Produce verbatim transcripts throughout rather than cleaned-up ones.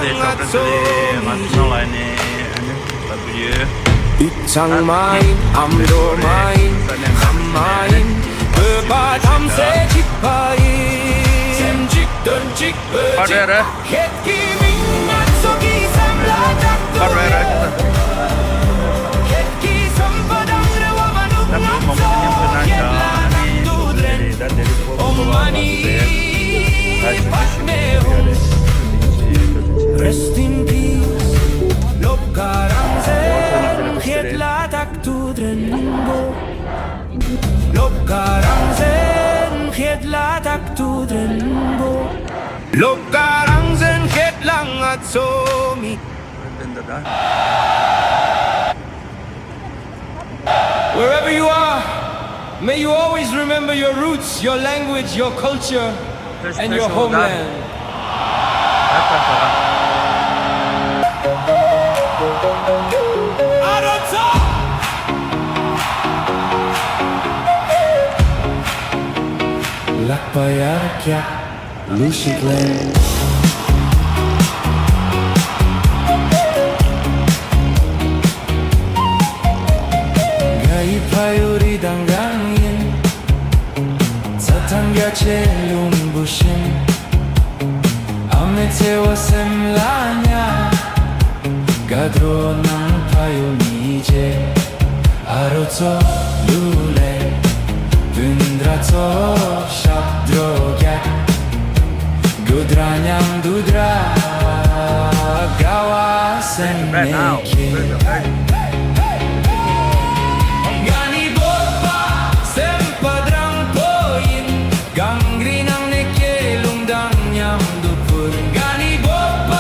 དེ་ཤོག་ཁྲ་དེ་ལས་ང་ཚོ་ནང་ལ་ནས་ཨ་ནི་ལབ་ཀྱི་ཡོད། ཡིད་ཚང་མ་ཡིན། ཨ་མདོ་མ་ཡིན། ཁམས་མ་ཡིན། བོད་པ་ཐམས་ཅད་གཅིག་པ་ཡིན། སེམས་གཅིག་དོན་གཅིག་བོད་གཅིག་ཁྱེད་ཀྱི་མིང་ང་ཚོ་གི་བསམ་བློ་དྲག་ཏུ་རེད། ཁྱེད་ཀྱི་བསམ་པ་དང་རེ་བ་མ་ནུབ་ང་ཚོ་ཁྱེད་ལ་དྲག་ཏུ་རེད། ཨོ་མ་ནི་པད་མེ་ཧུང་Rest in peace. ལོ་ག་རང་བཙན་ཁྱེད་ལ་དྲག་ཏུ་དྲན་པོ། ལོ་ག་རང་བཙན་ཁྱེད་ལ་དྲག་ཏུ་དྲན་པོ། ལོ་ག་རང་བཙན་ཁྱེད་ལ་ང་ཚོ་མི། Wherever you are, may you always remember your roots, your language, your culture, and your homeland. ལག་པ་ཡར་བཀྱག་ལུས་ཤིག་ལེན། དགའ་ཡི་ཕ་ཡུལ་རི་དང་གང་ཡིན། རྩྭ་ཐང་རྒྱ་ཆེ་ལུང་བུ་བཞིན། ཨ་མའི་བརྩེ་བ་སེམས་ལ་ཉར། དགའ་སྤྲོ་ནང་ཕ་ཡུལ་མི་བརྗེད། ཨ་རོ་ཚོ་ལུ་ལེ། བུན་དྲ་ཚོ་ཞབས་བྲོ་རྒྱག་དགུ་དྲ་མཉམ་དུ་དྲ། དགའ་བ་སེམས་ནས་ཁྱེད། ང་ནི་བོད་པ་སེམས་པ་དྲང་པོ་ཡིན། གངས་རི་ནང་ནས་སྐྱེས། རླུང་དང་མཉམ་དུ་འཕུར། ང་ནི་བོད་པ་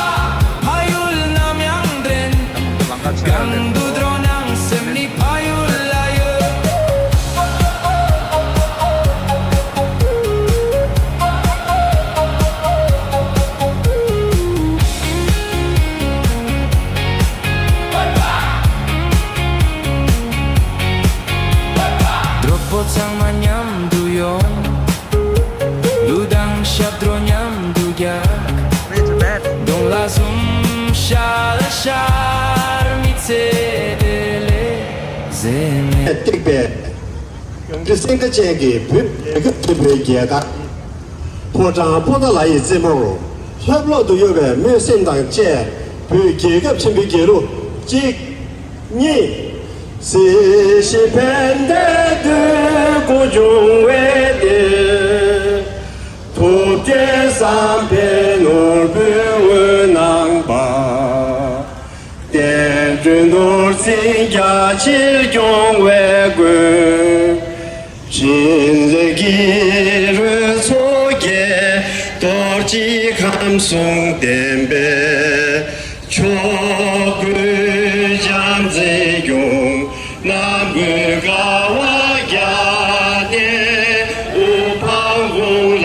ཕ་ཡུལ་ནམ་ཡང་དྲན། གང་དུ་འགྲོ་ནའང་སེམས་ནི་ཕ་ཡུལ་ལ་ཡོད། གྲོགས་པོ་ཚང་མ་མཉམ་དུ་ཡོང་། གླུ་དང་ཞབས་བྲོ་མཉམ་དུ་རྒྱག་གདོང་ལ་ཟུམ། ཤ་ལ་ཤར། མི་ཚེ་བདེ་ལེགས་ཟེར་ནས། བཏེགས་པའི་སེང་གེ་ཅན་གྱི་བོད་རྒྱལ་ཁབ་ཆེན་པོའི་རྒྱལ་དར། ཕོ་བྲང་སྤོ་ན་ལ་ཡི་རྩེ་མོར་ལྷོད་ལྷོད་དུ་གཡོ་བའི་སྨོན་སེམས་དང་བཅས། བོད་རྒྱལ་ཁབ་ཆེན་པོའི་རྒྱལ་གླུ་གཅིག་གཉིས། སྲིད་ཞི་ཕན་བདེ་འདོད་དགུ་འབྱུང་བའི་གཏེར། ཐུབ་བསྟན་བསམ་འཕེལ་ནོར་བུའི་འོད་སྣང་འབར། བསྟན་འགྲོའི་ནོར་འཛིན་རྒྱ་ཆེར་སྐྱོང་བའི་སྒོས། འཕྲིན་ལས་ཀྱི་རོལ་མཚོ་རྒྱས། རྡོ་རྗེ་ཁམས་གསུམ་བསྟན་པའི་ཕྱོགས་ཀུན། བྱམས་བརྩེའི་གཡུལ་ལྔ་མོས་དགའ་བ་རྒྱས་ཏེ། དབུ་འཕང་དགུང་ལ་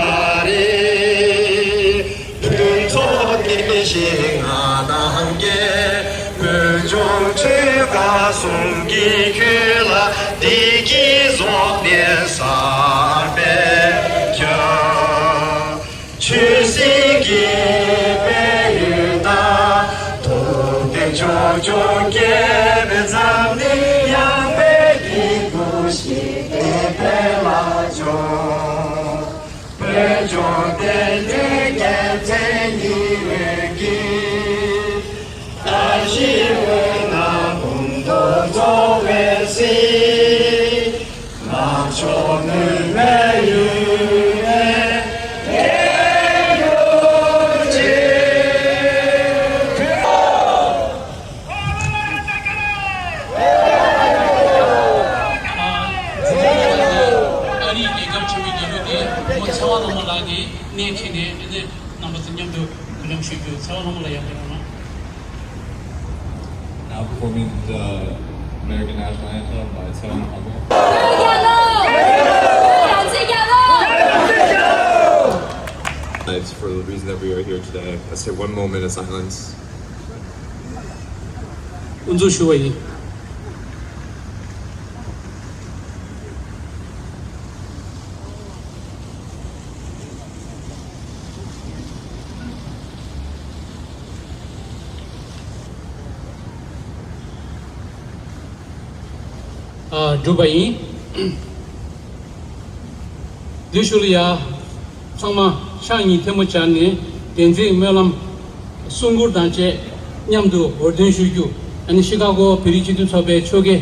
རེག་ཕུན་ཚོགས་བདེ་ཞིང་ལྔ་དང་རྒྱལ། དཔལ་འབྱོར་ཆོས་དགའ་གསུམ་གྱིས་ཁྱོད་ལ། བདེ་སྐྱིད་རྫོགས་ལྡན་གསར་པའི་རྒྱལ། ཆོས་སྲིད་ཀྱི་སྤེལ་ཡུལ་དང་། ཐུབ་བསྟན་ཕྱོགས་སྐྱོང་རྒྱལ་པོའི་འཛམ་གླིང་ཡངས་པའི་སྐྱིད་སྡུག་ཞི་བདེ་འཕེལ་བར་ཤོག་དཔལ་འབྱོར་བདེ་ལྡན་རྒྱལ་མཚན་ཉི་འོད་ཀྱིས། བཀྲ་ཤིས་འོད་སྣང་ཀུན་ཏུ་སྩོལ་བའི་ཚེ། ནག་ཕྱོགས་ནུས་མེད་ཡུལ་ནས་ཐལ་གྱུར་ཅིག་ཨ་རིའི་རྒྱལ་ཁབ་ཆེན་པོའི་རྒྱལ་གླུ་དེ་ཚེ་དབང་ལྷ་མོ་ལགས་ཀྱིས་སྣེ་ཁྲིད་ནས་རྣམ་པ་ཚོ་མཉམ་དུ་གུས་ཞབས་ཞུ་རྒྱུ། ཚེ་དབང་ལྷ་མོ་ལགས་ཡར་ཕེབས་རོགས་གནང་། Now performing the American national anthem by Tsewang Hamo. It's for the reason that we are here today. Let's take one moment of silence. དབུ་འཛུགས་ཞུ་བ་ཡིན། བསྒྲུབས་པ་ཡིན། དེའི་ཤུལ་ལ་ཡ། ཚང་མ་ཕྱག་གཉིས་ཐལ་མོ་སྦྱར་ནས་བདེན་ཚིག་སྨོན་ལམ་གསུང་མགུར་དང་བཅས་མཉམ་དུ་འོར་འདོན་ཞུ་རྒྱུ། ཨ་ནི་ཤི་ཀ་གོ་བོད་རིགས་སྤྱི་མཐུན་ཚོགས་པའི་ཚོགས་གཙོ་དགེ་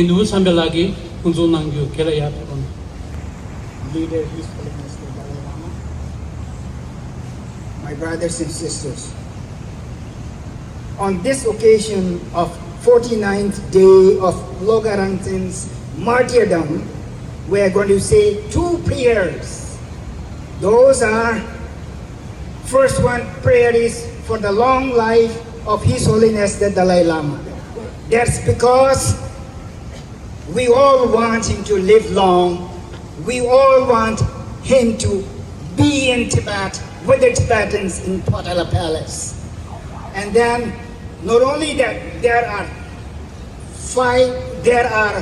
འདུན་བསམ་འཕེལ་ལགས་ཀྱིས་དབུ་འཛུགས་གནང་རྒྱུ་གལ་ལ་ཡ་ཕེབས་རོགས་གནང་། Leader, His Holiness the Dalai Lama, my brothers and sisters, on this occasion of forty-ninth day of Lhoka Rangtsen's martyrdom, we are going to say two prayers. Those are, first one prayer is for the long life of His Holiness the Dalai Lama. That's because we all want him to live long. We all want him to be in Tibet with the Tibetans in Potala Palace. And then, not only that, there are five, there are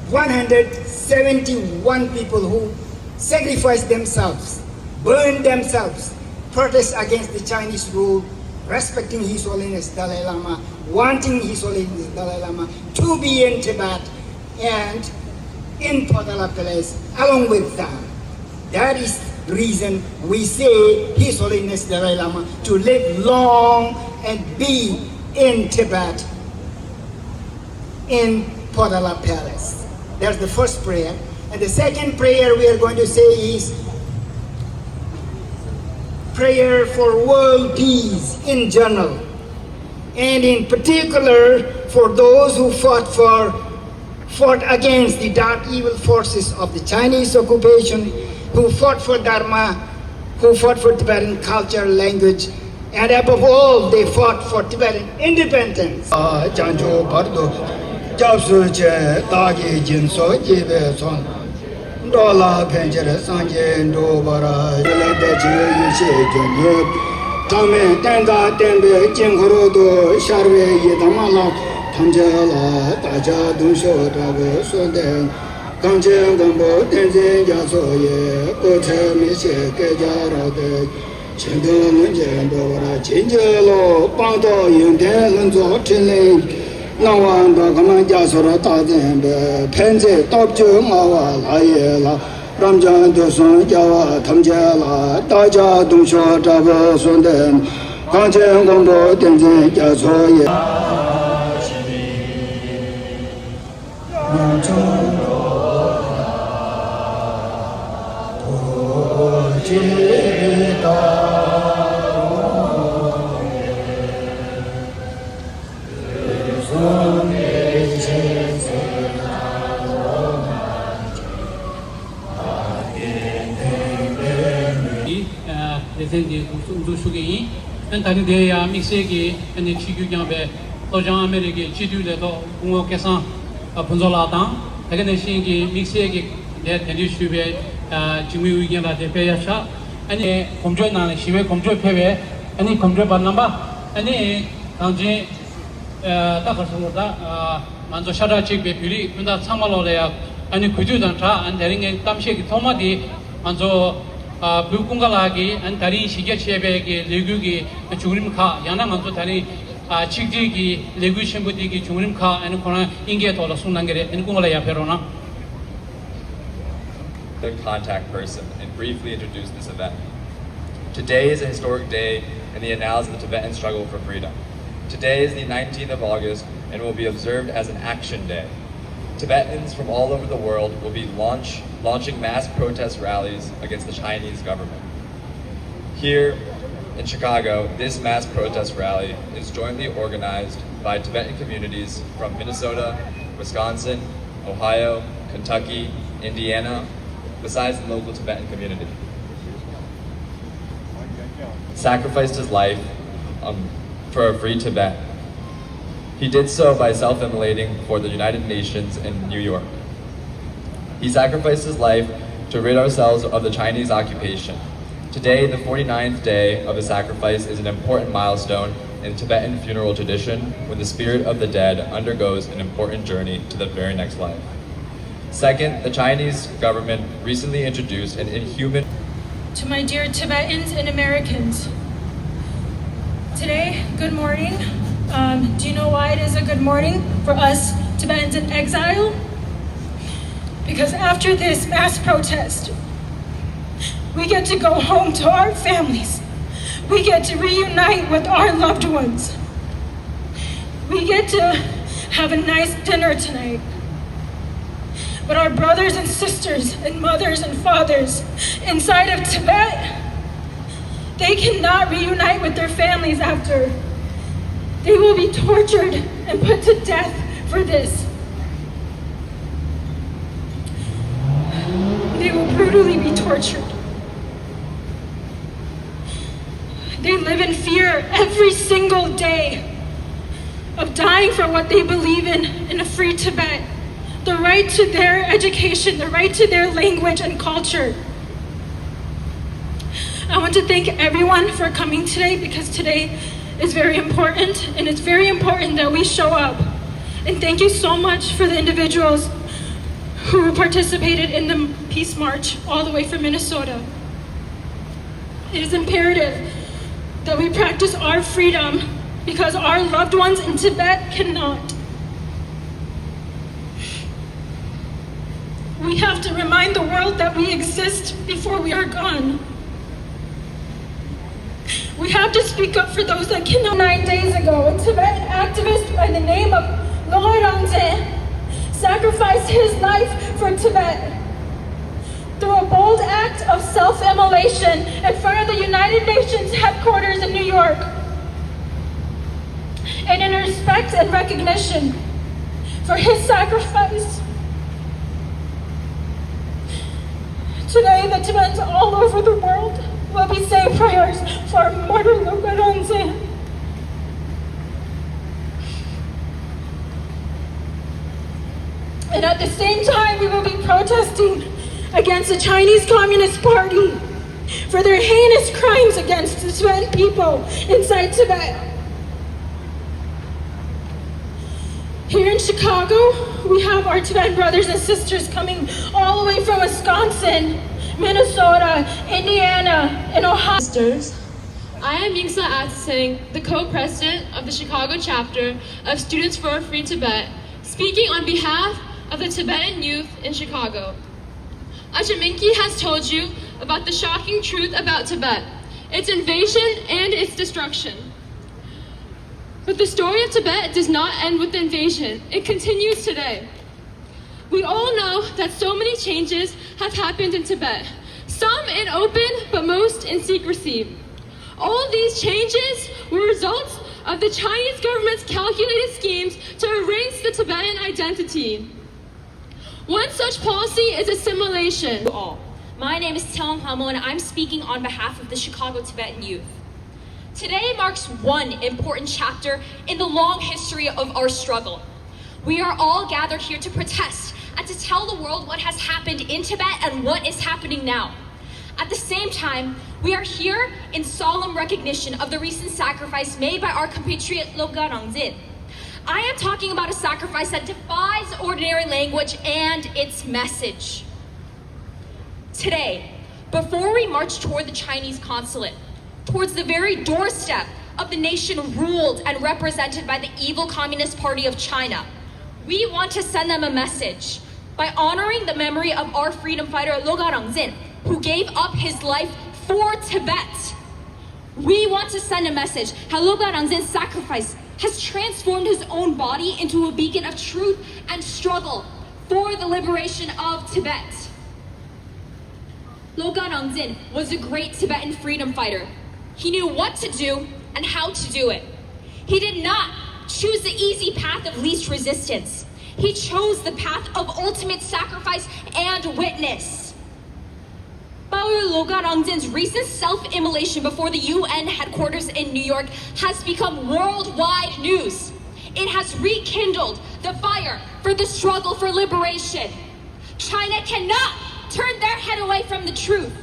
one hundred seventy-one people who sacrificed themselves, burned themselves, protest against the Chinese rule, respecting His Holiness Dalai Lama, wanting His Holiness Dalai Lama to be in Tibet and in Potala Palace along with them. That is the reason we say His Holiness Dalai Lama to live long and be in Tibet, in Potala Palace. That's the first prayer. And the second prayer we are going to say is prayer for world peace in general, and in particular for those who fought for, fought against the dark evil forces of the Chinese occupation, who fought for Dharma, who fought for Tibetan culture, language, and above all, they fought for Tibetan independence. བྱང་ཆུབ་བར་དུ་སྐྱབས་སུ་མཆི། བདག་གིས་སྦྱིན་སོགས་བགྱིས་པའི་ཚོགས། འགྲོ་ལ་ཕན་ཕྱིར་སངས་རྒྱས་འགྲུབ་པར། ཡིད་ལ་བདེ་ཆེན་ཡེ་ཤེས་ཀྱི་མྱུར། གྲངས་མེད་བསྟན་དང་བསྟན་པའི་དཀྱིལ་འཁོར་དུ། ཤར་བའི་ཡི་དམ་ལྷ་ཐམས་ཅད་ལ། བདག་ཅག་གདུང་ཤུགས་དྲག་པོས་གསོལ་འདེབས། གངས་ཅན་མགོན་པོ་བསྟན་འཛིན་རྒྱ་མཚོ་ཡི། སྐུ་ཚེ་མི་ཤིགས་བསྐལ་བརྒྱར་རོལ་ཏེ། ཆོས་མཐུན་ལྷུན་གྱིས་འགྲོ་བར་བྱིན་གྱིས་རློབས། སྤངས་རྟོགས་ཡོན་ཏན་ལྷུན་རྫོགས་ཕྲིན་ལས། སྣང་བ་མདོ་ཁམས་རྒྱ་མཚོར་རྟག་འཛིན་པའི། ཕན་བརྩེ་སྟོབས་བཅུ་མངའ་བ་ལྷ་ཡི་ལྷ། རབ་འབྱམས་དུས་གསུམ་རྒྱལ་བ་ཐམས་ཅད་ལ། བདག་ཅག་གདུང་ཤུགས་དྲག་པོས་གསོལ་འདེབས། གངས་ཅན་མགོན་པོ་བསྟན་འཛིན་རྒྱ་མཚོ་ཡི། ཨ། སྡེ་ཚན་འདི་འཛུགས་འཛུགས་ཞུ་གི་ཡིན། ཨ་ནི་ད་རིང་འདིར་ཡང་དམིགས་བསལ་གྱི་ཨ་ནི་ཆིབས་བསྒྱུར་བསྐྱངས་པའི་ལྷོ་བྱང་ཨ་མེ་རི་ཀའི་སྤྱི་འཐུས་ལས་ཐོག་སྐུ་ངོ་སྐལ་བཟང་ཕུན་ཚོགས་ལགས་དང་། དེ་ག་ནང་བཞིན་གྱི་དམིགས་བསལ་གྱི་འདིར་གདན་འདྲེན་ཞུས་པའི་ཨ་འཇིགས་མེད་ཨུ་རྒྱན་ལགས་དེ་ཕེབས་ཡ་ཤག་ཨ་ནི་གོམ་བགྲོད་ནང་ནས་ཞི་བའི་གོམ་བགྲོད་ཕེབས་པའི་ཨ་ནི་གོམ་བགྲོད་པ་རྣམ་པ། ཨ་ནི་གངས་ཅན་ཨ་ད་ག་རེ་ཟེར་དགོས་རེད། ད་ཨ་ང་ཚོ་ཤ་ཁྲག་གཅིག་པའི་བོད་རིགས་སྤུན་ཟླ་ཚང་མ་ལོག་ལ་ཡ་ཨ་ནི་གུས་འདུད་དང་སྦྲགས། ཨ་ནི་དེ་རིང་ངའི་གཏམ་བཤད་ཀྱི་ཐོག་མ་དེ་ང་ཚོ་ཨ་བུ་ཀུན་དགའ་ལགས་ཀྱིས་ཨ་ནི་ད་རིང་གཞི་རྒྱ་ཆེ་བའི་གི་ལས་འགུལ་གྱི་བྱུང་རིམ་ཁག། ཡང་ན་ང་ཚོ་ད་རིང་ཨ་ཆིག་སྒྲིལ་གྱི་ལས་འགུལ་ཆེན་པོ་འདི་གི་བྱུང་རིམ་ཁག་ཨ་ནི་ཁོ་རང་དབྱིན་སྐད་ཐོག་ལ་གསུང་གནང་གི་རེད། ཨ་ནི་ཀུན་དགའ་ལགས་ཡར་ཕེབས་རོགས་གནང་། The contact person and briefly introduce this event. Today is a historic day in the annals of the Tibetan struggle for freedom. Today is the nineteenth of August and will be observed as an action day. Tibetans from all over the world will be launch, launching mass protest rallies against the Chinese government. Here in Chicago, this mass protest rally is jointly organized by Tibetan communities from Minnesota, Wisconsin, Ohio, Kentucky, Indiana, besides the local Tibetan community. Sacrificed his life, um, for a free Tibet. He did so by self-immolating before the United Nations in New York. He sacrificed his life to rid ourselves of the Chinese occupation. Today, the forty-ninth day of his sacrifice, is an important milestone in Tibetan funeral tradition when the spirit of the dead undergoes an important journey to the very next life. Second, the Chinese government recently introduced an inhuman To my dear Tibetans and Americans, today, good morning. Um, do you know why it is a good morning for us Tibetans in exile? Because after this mass protest, we get to go home to our families. We get to reunite with our loved ones. We get to have a nice dinner tonight. But our brothers and sisters and mothers and fathers inside of Tibet, they cannot reunite with their families after. They will be tortured and put to death for this. They will brutally be tortured. They live in fear every single day of dying for what they believe in, in a free Tibet, the right to their education, the right to their language and culture. I want to thank everyone for coming today, because today is very important, and it's very important that we show up. And thank you so much for the individuals who participated in the peace march all the way from Minnesota. It is imperative that we practice our freedom, because our loved ones in Tibet cannot. We have to remind the world that we exist before we are gone. We have to speak up for those that cannot. Nine days ago, a Tibetan activist by the name of Lhoy Rangzen sacrificed his life for Tibet through a bold act of self-immolation in front of the United Nations headquarters in New York. And in respect and recognition for his sacrifice, today the Tibetans all over the world will be saying prayers for martyr Lhoy Rangzen. And at the same time, we will be protesting against the Chinese Communist Party for their heinous crimes against the Tibetan people inside Tibet. Here in Chicago, we have our Tibetan brothers and sisters coming all the way from Wisconsin, Minnesota, Indiana, and Ohio. Sisters, I am Yingsa Atsing, the co-president of the Chicago chapter of Students for a Free Tibet, speaking on behalf of the Tibetan youth in Chicago. Ajaminki has told you about the shocking truth about Tibet, its invasion and its destruction. But the story of Tibet does not end with the invasion. It continues today. We all know that so many changes have happened in Tibet, some in open, but most in secrecy. All these changes were results of the Chinese government's calculated schemes to erase the Tibetan identity. One such policy is assimilation. All. My name is Tell Hamo, and I'm speaking on behalf of the Chicago Tibetan Youth. Today marks one important chapter in the long history of our struggle. We are all gathered here to protest and to tell the world what has happened in Tibet and what is happening now. At the same time, we are here in solemn recognition of the recent sacrifice made by our compatriot Lhoy Rangzen. I am talking about a sacrifice that defies ordinary language and its message. Today, before we march toward the Chinese consulate, towards the very doorstep of the nation ruled and represented by the evil Communist Party of China, we want to send them a message by honoring the memory of our freedom fighter Lhoy Rangzen, who gave up his life for Tibet. We want to send a message how Lhoy Rangzen's sacrifice has transformed his own body into a beacon of truth and struggle for the liberation of Tibet. Lhoy Rangzen was a great Tibetan freedom fighter. He knew what to do and how to do it. He did not choose the easy path of least resistance. He chose the path of ultimate sacrifice and witness. Pawe Lhoy Rangzen's recent self-immolation before the U N headquarters in New York has become worldwide news. It has rekindled the fire for the struggle for liberation. China cannot turn their head away from the truth.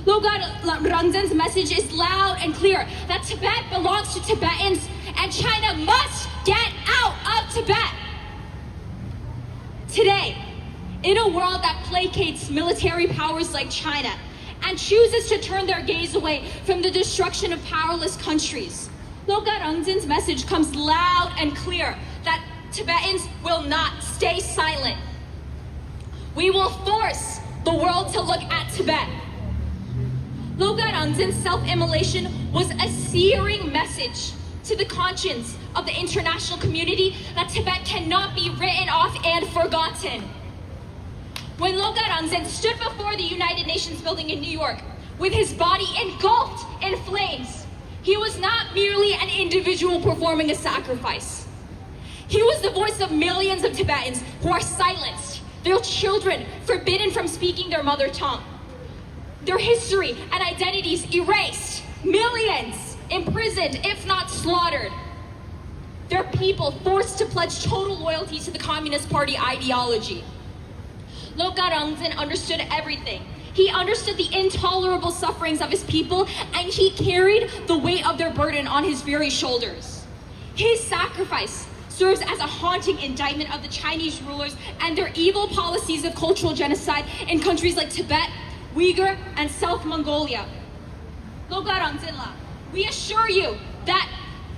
Lhoy Rangzen's message is loud and clear that Tibet belongs to Tibetans and China must get out of Tibet. Today, in a world that placates military powers like China and chooses to turn their gaze away from the destruction of powerless countries, Lhoy Rangzen's message comes loud and clear that Tibetans will not stay silent. We will force the world to look at Tibet. Lobgar Angzen's self-immolation was a searing message to the conscience of the international community that Tibet cannot be written off and forgotten. When Lobgar Angzen stood before the United Nations building in New York, with his body engulfed in flames, he was not merely an individual performing a sacrifice. He was the voice of millions of Tibetans who are silenced, their children forbidden from speaking their mother tongue, their history and identities erased, millions imprisoned, if not slaughtered, their people forced to pledge total loyalty to the Communist Party ideology. Lobgar Angzen understood everything. He understood the intolerable sufferings of his people, and he carried the weight of their burden on his very shoulders. His sacrifice serves as a haunting indictment of the Chinese rulers and their evil policies of cultural genocide in countries like Tibet, Uyghur, and South Mongolia. Lobgar Angzenla, we assure you that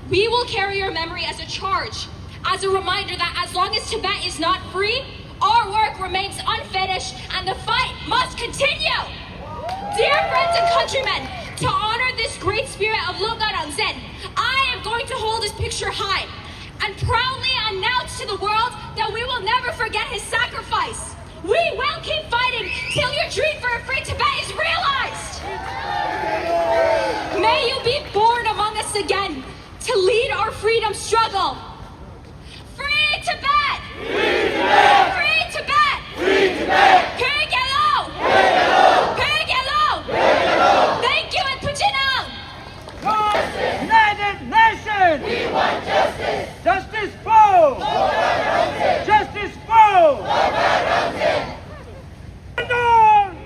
we will carry your memory as a charge, as a reminder that as long as Tibet is not free, our work remains unfinished and the fight must continue. Dear friends and countrymen, to honor this great spirit of Lobgar Angzen, I am going to hold his picture high and proudly announce to the world that we will never forget his sacrifice. We will keep fighting till your dream for a free Tibet is realized. May you be born among us again to lead our freedom struggle. Free Tibet! Free Tibet! Free Tibet! Free Tibet! Thank you and Puchinang! United Nations! We want justice! Justice for! Justice for! Surrender!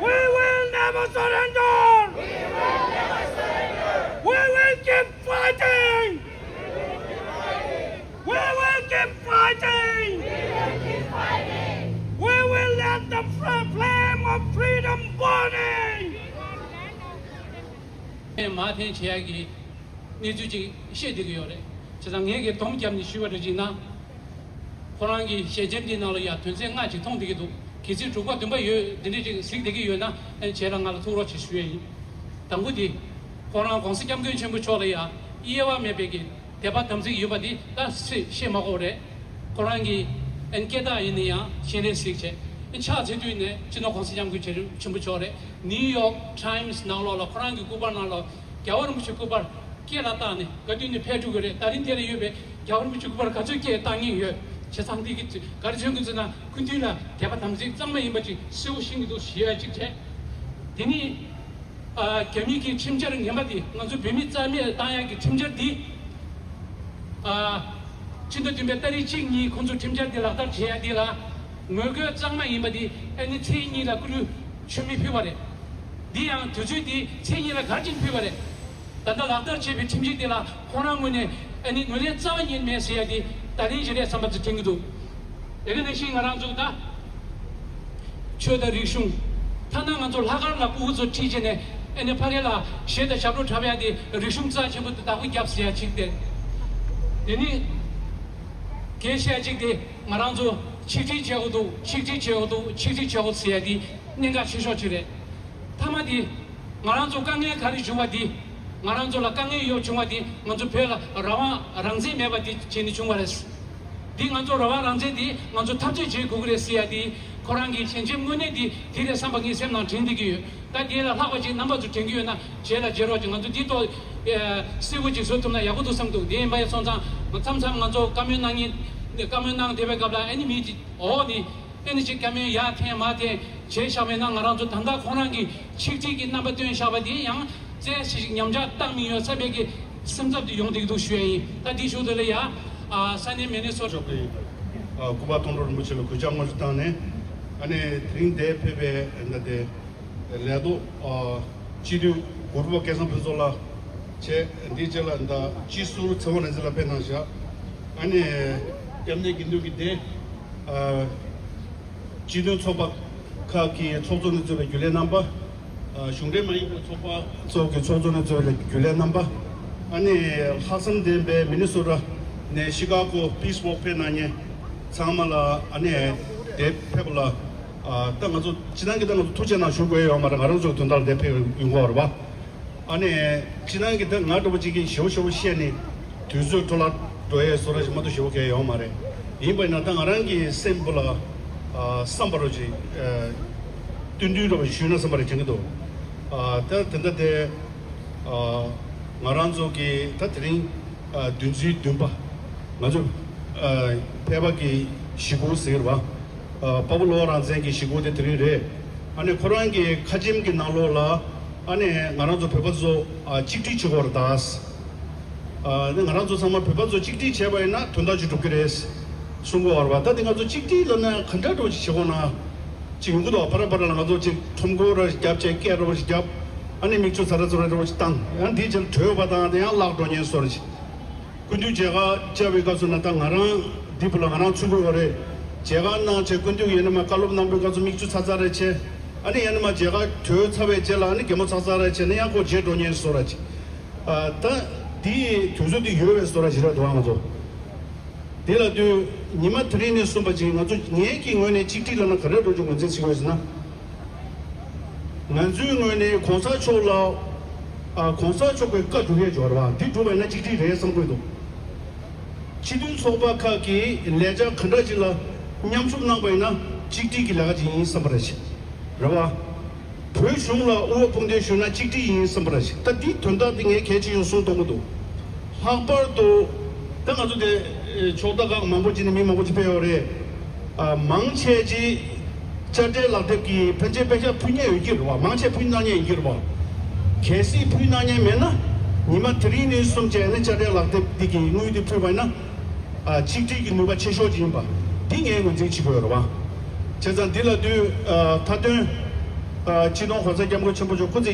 We will never surrender! We will keep fighting! We will keep fighting! We will let the fl- flame of freedom burning! མ་འཐེན་བྱེད་ཡག་གི་གནས་ཚུལ་ཅིག་བཤད་བསྡད་ཀྱི་ཡོད་རེད། བྱས་ཙང་ངས་ཀྱི་སྡོམ་བརྒྱབ་ནས་ཞུས་པ་རེད་ཅིག་ན། ཁོ་རང་གི་ཞལ་ཆེམས་འདི་ནང་ལ་ཡང་དོན་ཚན་ལྔ་ཅིག་མཐོང་བསྡད་ཀྱི་འདུག་གལ་སྲིད་དྲུག་པ་བདུན་པ་ཡོད་འདི་འདྲས་ཅིག་གཟིགས་བསྡད་ཀྱི་ཡོད་ན་བྱས་ལ་ང་ལ་ཐུགས་རོགས་ཅིག་ཞུ་ཡ་ཡིན། དང་པོ་འདི། ཁོ་རང་༸གོང་ས་༸སྐྱབས་མགོན་ཆེན་པོ་མཆོག་ལ་ཡང་དབྱེ་བ་མེད་པའི་གི་དད་པ་དམ་ཚིག་ཡོད་པ་འདི་ད་སུས་བཤད་མ་དགོས་རེད། ཁོ་རང་གི་ཨན་སྐད་གྲགས་ཡིན་ན་ཡང་སྤྱན་རས་གཟིགས་བྱས། ཕྱག་འཚལ་དུས་ནས་སྤྱི་ནོར་༸གོང་ས་༸སྐྱབས་མགོན་ཆེན་པོ་མཆོག་རེད། ནིའུ་ཡོག་ཊའིམ་སི་ནང་ལོགས་ལ་ཁོ་རང་གི་སྐུ་པར་ནང་ལོགས་རྒྱལ་བ་རིན་པོ་ཆེ་སྐུ་པར་སྐེ་ལ་བཏགས་ནས་ག་དུས་ནས་ཕེབས་འགྲོ་གི་རེད། ད་རིང་དེ་ལ་ཡོད་པའི་རྒྱལ་བ་རིན་པོ་ཆེ་སྐུ་པར་ག་ཚོད་སྐེ་བཏགས་མཁན་ཡོད། བྱས་ཙང་འདི་གི་ག་རེ་མཚོན་གི་ཟེར་ན་སྐུ་མདུན་ལ་དད་པ་དམ་ཚིག་གཙང་མ་ཡིན་པ་ཅིག་གསལ་པོ་ཤེས་ཀྱི་འདུག་ཞུ་ཡ་ཅིག་བྱས། དེ་ནི། ཨ། རྒྱ་མི་གི་ཁྲིམས་འཆར་ངན་པ་འདི་ང་ཚོ་བོད་མི་རྩ་མེད་བཏང་ཡག་གི་ཁྲིམས་འཆར་འདི། ཨ། ཕྱི་ཟླ་བདུན་པའི་ཏ་རིག་གཅིག་གཉིས་ཁོང་ཚོ་ཁྲིམས་འཆར་འདི་ལག་བསྟར་བྱེད་ཡ་འདི་ལ་ངོ་རྒོལ་གཙང་མ་ཡིན་པ་འདི་ཨ་ནི་ཚེས་གཉིས་ལ་སྐུ་ལུས་མཆོད་མེ་ཕུལ་བ་རེད། འདི་ཡང་དུས་ཚོད་འདི་ཚེས་གཉིས་ལ་ག་རེ་བྱས་ནས་ཕུལ་བ་རེད། ད་ལྟ་ལག་བསྟར་བྱས་པའི་ཁྲིམས་ཆད་འདི་ལ་ཁོང་རང་ངོས་ནས་ཨ་ནི་ངོས་ལེན་རྩ་བ་ཉིད་མེད་ཟེར་ཡ་འདི་ད་ལན་ཞིག་རེད་བསམ་པ་ཅིག་དྲན་གྱི་འདུག་དེ་ག་ནང་བཞིན་ང་རང་ཚོ་ད་ཆོས་དང་རིག་གཞུང་། ཐ་ན་ང་ཚོ་ལྷག་དཀར་ལ་སྤུ་གུ་ཚོ་ཁྲིད་བྱས་ནས་ཨ་ནི་ཕ་གི་ལ་གཞས་དང་ཞབས་བྲོ་འཁྲབ་ཡ་དེ་རིག་གཞུང་རྩ་ཆེན་པོ་དེ་བདག་པོ་རྒྱབ་ཟེར་ཡ་ཅིག་དེ། དེ་ནི་གལ་ཆེ་ཡ་ཅིག་དེ་ང་རང་ཚོ་ཆིག་སྒྲིལ་བྱེད་དགོས་འདུག་ཆིག་སྒྲིལ་བྱེད་དགོས་འདུག་ཆིག་སྒྲིལ་བྱེད་དགོས་ཟེར་ཡ་དེ་གནད་འགག་ཆེ་ཤོས་ཅིག་རེད། མཐའ་མ་དེ། ང་རང་ཚོ་དཀའ་ངལ་ག་རེ་བྱུང་བ་འདི། ང་རང་ཚོ་ལ་དཀའ་ངལ་ཡོད་བྱུང་བ་འདི་ང་ཚོ་བོད་ལ་རང་དབང་རང་བཙན་མེད་པ་འདི་བྱས་ནས་བྱུང་བ་རེད། འདི་ང་ཚོ་རང་དབང་རང་བཙན་འདི་ང་ཚོ་འཐབ་རྩོད་བྱེད་དགོས་ཀྱི་རེད་ཟེར་ཡ་འདི་ཁོ་རང་གི་ཞལ་ཆེམས་དངོས་གནས་འདི་འདི་རེད་བསམ་པ་ངའི་སེམས་ནང་དྲན་བསྡད་ཀྱི་ཡོད། ད་འདི་ལས་ལྷག་པ་ཅིག་རྣམ་པ་ཚོ་དྲན་གྱི་ཡོད་ན་རྗེས་ལ་མཇལ་རོགས་ཅིག་ང་ཚོ་འདི་ཐོག་གསལ་པོ་ཅིག་བཟོ་ཐུབ་ན་ཡག་པོ་འདུག་བསམ་འདུག་དེ་ཡིན་པ་ཡིན་སོང་ཙང་མཚམས་མཚམས་ང་ཚོ་བཀའ་མོལ་གནང་མཁན་བཀའ་མོལ་གནང་བསྡད་པའི་སྐབས་ལ་ཨ་ནི་མི་གཅིག་འོ་ནི། ཨེ་ནི་ཅིག་བཀའ་མོལ་ཡར་འཐེན་མར་འཐེན་བྱས་བཞག་པས་ན་ང་རང་ཚོ་ད་ལྟ་ཁོང་རང་གི་ཆིག་སྒྲིལ་གྱི་རྣམ་པ་སྟོན་བཞག་པ་དེ་ཡང་རྩེ་ཞིག་ཉམས་ཆག་བཏང་མི་ཡོད་བསམ་པའི་གི་སེམས་འཚབ་དེ་ཡོང་བསྡད་ཀྱི་འདུག་ཞུ་ཡ་ཡིན། ད་འདི་ཞུ་དེ་ལ་ཡ། ཨ། ས་གནས་མི་ནི་སོ། མཆོག་གི། ཨ། སྐུ་པར་མཐོང་གྲོལ་རིན་པོ་ཆེ་ལ་གུས་ཕྱག་སྔོན་དུ་བཏང་ནས། ཨ་ནི་དེ་རིང་འདིར་ཕེབས་པའི་ད་ལྟའི་ལས་ཐོག་ཨ། སྤྱི་འཐུས་གོ་རུ་པ་སྐལ་བཟང་ཕུན་ཚོགས་ལགས་བྱས། འདིའི་རྗེས་ལ་ད་སྤྱི་ཟུར་ཚེ་དབང་རིག་འཛིན་ལགས་ཕེབས་གནང་བཞག་ཨ་ནི་སྐྱབས་གནས་དགེ་འདུན་གྱི་སྡེ། ཨ། སྤྱི་མཐུན་ཚོགས་པ་ཁག་གི་ཚོགས་གཙོ་ནས་གཙོས་པའི་རྒྱུན་ལས་རྣམ་པ། ཨ། གཞུང་འབྲེལ་མ་ཡིན་པའི་ཚོགས་པ་ཚོགས་ཀྱི་ཚོགས་གཙོ་ནས་གཙོས་པའི་རྒྱུན་ལས་རྣམ་པ། ཨ་ནི་ལྷག་བསམ་ལྡན་པའི་མི་ནི་སོ་ཊ་ནས་ཤི་ཀ་གོ་Peace Walk་ཕེབས་གནང་མཁན་ ཚང་མ་ལ་ཨ་ནི་དེ་ཕེབས་པ་ལ་ཨ་ད་ང་ཚོ་སྤྱི་བཏང་གི་ད་ང་ཚོ་ཐུགས་རྗེ་གནང་ཞུ་དགོས་ཡོད་མ་རེད། ང་རང་ཚོ་དོན་དག་ལ་དེ་ཕེབས་ཡོང་གི་ཡོད་རེད་པ། ཨ་ནི་སྤྱི་བཏང་གི་ད་ང་འདྲ་པོ་ཅིག་གིས་ཞེ་པོ་ཞེ་པོ་བཤད་ནས་དུས་ཚོད་འཕྲོ་བརླག་འགྲོ་ཡས་བཟོ་འདྲ་ཞིག་མ་གཏོགས་ཞེ་པོ་གང་ཡང་ཡོད་མ་རེད། ཡིན་པ་ཡིན་ན་ད་ང་རང་གི་སེམས་པ་ལ་ཨ་བསམ་པ་རོ་ཅིག་ཨ་བསྟུན་བསྟུན་འདྲ་པོ་ཞུས་ན་བསམ་པ་རེ་དྲན་གྱི་འདུག་ཨ་ད་དེ་འདྲ་དེ་ཨ་ང་རང་ཚོ་གི་ད་དེ་རིང་ཨ་བདུན་ཚེས་བདུན་པ། ང་ཚོ་ཨ་ཕལ་པ་གི་གཞིས་ཁོངས་ཟེར་བ། ཨ་དཔའ་བོ་བློ་དབང་རང་བཙན་གྱི་གཞིས་ཁོངས་དེ་དེ་རིང་རེད། ཨ་ནི་ཁོ་རང་གི་ཁ་ཆེམས་ཀྱི་ནང་ལོགས་ལ་ཨ་ནི་ང་རང་ཚོ་བོད་པ་ཚོ་ཨ་གཅིག་སྒྲིལ་བྱེད་དགོས་རེད་ད། ཨ་ནི་ང་རང་ཚོ་ཚང་མ་བོད་པ་ཚོ་གཅིག་སྒྲིལ་བྱས་པ་ཡིན་ན་དོན་དག་ཅིག་འགྲུབ་ཀྱི་རེད་གསུང་གི་ཡོད་རེད་པ། ད་དེ་ང་ཚོ་གཅིག་སྒྲིལ་ལབ་ན་ག་འདྲ་འདྲ་ཅིག་བྱེད་དགོས་ན་ཅིག་ཡོང་གི་འདུག་ཕར་ཕར་ལ་ང་ཚོ་ཅིག་ཁྲོམ་སྐོར་ར་ཞིག་བརྒྱབ་བྱས་སྐད་འདྲ་པོ་ཞིག་བརྒྱབ། ཨ་ནི་མིག་ཆུ་ཚ་ར་ཚ་ར་འདྲ་པོ་ཞིག་བཏང་ཡང་དེའི་རྗེས་ལ་བྲོས་པ་དང་དེ་ཡང་བརླག་འགྲོ་ཉེན་བཟོ་འདྲ་ཅིག་སྐུ་མདུན་མཇལ་ཁ་བཅར་བའི་སྐབས་སུ་ན་ད་ང་རང་འདི་བུ་ལ་ང་རང་ཚུར་འགོད་པ་རེད། མཇལ་ཁ་གནང་བྱས་སྐུ་མདུན་ཡིན་ན་མ་བཀའ་སློབ་གནང་པའི་སྐབས་སུ་མིག་ཆུ་ཚ་ཚ་རེ་བྱས། ཨ་ནི་ཡིན་ན་མ་མཇལ་ཁ་གྲོལ་ཚར་བའི་རྗེས་ལ་ཨ་ནི་གད་མོ་ཚ་ཚ་རེ་བྱས་ནས་ཡང་ཁོ་རྗེས་འགྲོ་ཉེན་བཟོ་འདྲ་ཅིག་ཨ་ད་འདི་དུས་ཚོད་འདི་ཡོལ་བའི་བཟོ་འདྲ་ཞིག་རེད་འདུག་ང་ཚོ། དེ་ལ་དུས་ཉི་མ་དེ་རིང་ནས་གསུངས་པ་ཅིག་ང་ཚོ་ངེད་ཀྱི་ངོས་ནས་གཅིག་སྒྲིལ་ལབ་ན་ག་རེ་འགྲོ་རྒྱུ་ངོས་འཛིན་བྱེད་དགོས་ཟེར་ན། ང་ཚོའི་ངོས་ནས་གོང་ས་མཆོག་ལ་ཨ་གོང་ས་མཆོག་གི་བཀའ་སྒྲུབ་ཡས་འབྱོར་བ་འདི་སྒྲུབ་པ་ཡིན་ན་གཅིག་སྒྲིལ་རེད་བསམ་གྱི་འདུག་སྤྱི་མཐུན་ཚོགས་པ་ཁག་གི་ལས་འཆར་ག་འདྲ་ཅིག་ལ་མཉམ་ཞུགས་གནང་པ་ཡིན་ན་གཅིག་སྒྲིལ་གྱི་ལས་ཀ་ཅིག་ཡིན་བསམ་པ་རེད། རེད་བ། བོད་གཞུང་ལ་དབུ་འཕང་བསྟོད་ཞུས་ན་གཅིག་སྒྲིལ་ཡིན་བསམ་པ་རེད། ད་འདི་དོན་དག་འདི་ངས་གལ་ཆེ་ཡོད་གསུངས་གཏོང་གི་འདུག་ལྷག་པར་དུ་ད་ང་ཚོ་དེ་ཨེ་ཕྱོགས་མཐའ་ཁག་མང་པོ་ཅིག་ནས་མི་མང་པོ་ཅིག་ཕེབས་ཡོད་རེད། ཨ་མང་ཆེ་ཅིག་དཔྱ་ཁྲལ་ལག་དེབ་ཀྱི་ཕལ་ཆེར་པེ་ཤག་ཕུལ་མཁན་ཡོད་ཀྱི་རེད་བ། མང་ཆེ་ཕུལ་གནང་མཁན་ཡིན་གྱི་རེད་བ། གལ་སྲིད་ཕུལ་གནང་མཁན་མེད་ན་ཉི་མ་དེ་རིང་ནས་གསུམ་བྱས་ནས་དཔྱ་ཁྲལ་ལག་དེབ་འདི་གི་དངུལ་འདི་ཕུལ་བ་ཡིན་ན། ཨ་ཆིག་སྒྲིལ་གྱི་ནུས་པ་ཆེ་ཤོས་ཅིག་ཡིན་པ་འདི་ངས་ངོས་འཛིན་བྱེད་དགོས་རེད་བ། བྱས་ཙང་འདི་ལ་དུས་ཨ་མཐའ་དོན་ཨ་སྤྱི་ནོར་༸གོང་ས་༸སྐྱབས་མགོན་ཆེན་པོ་མཆོག་སྐུ་ཚེ་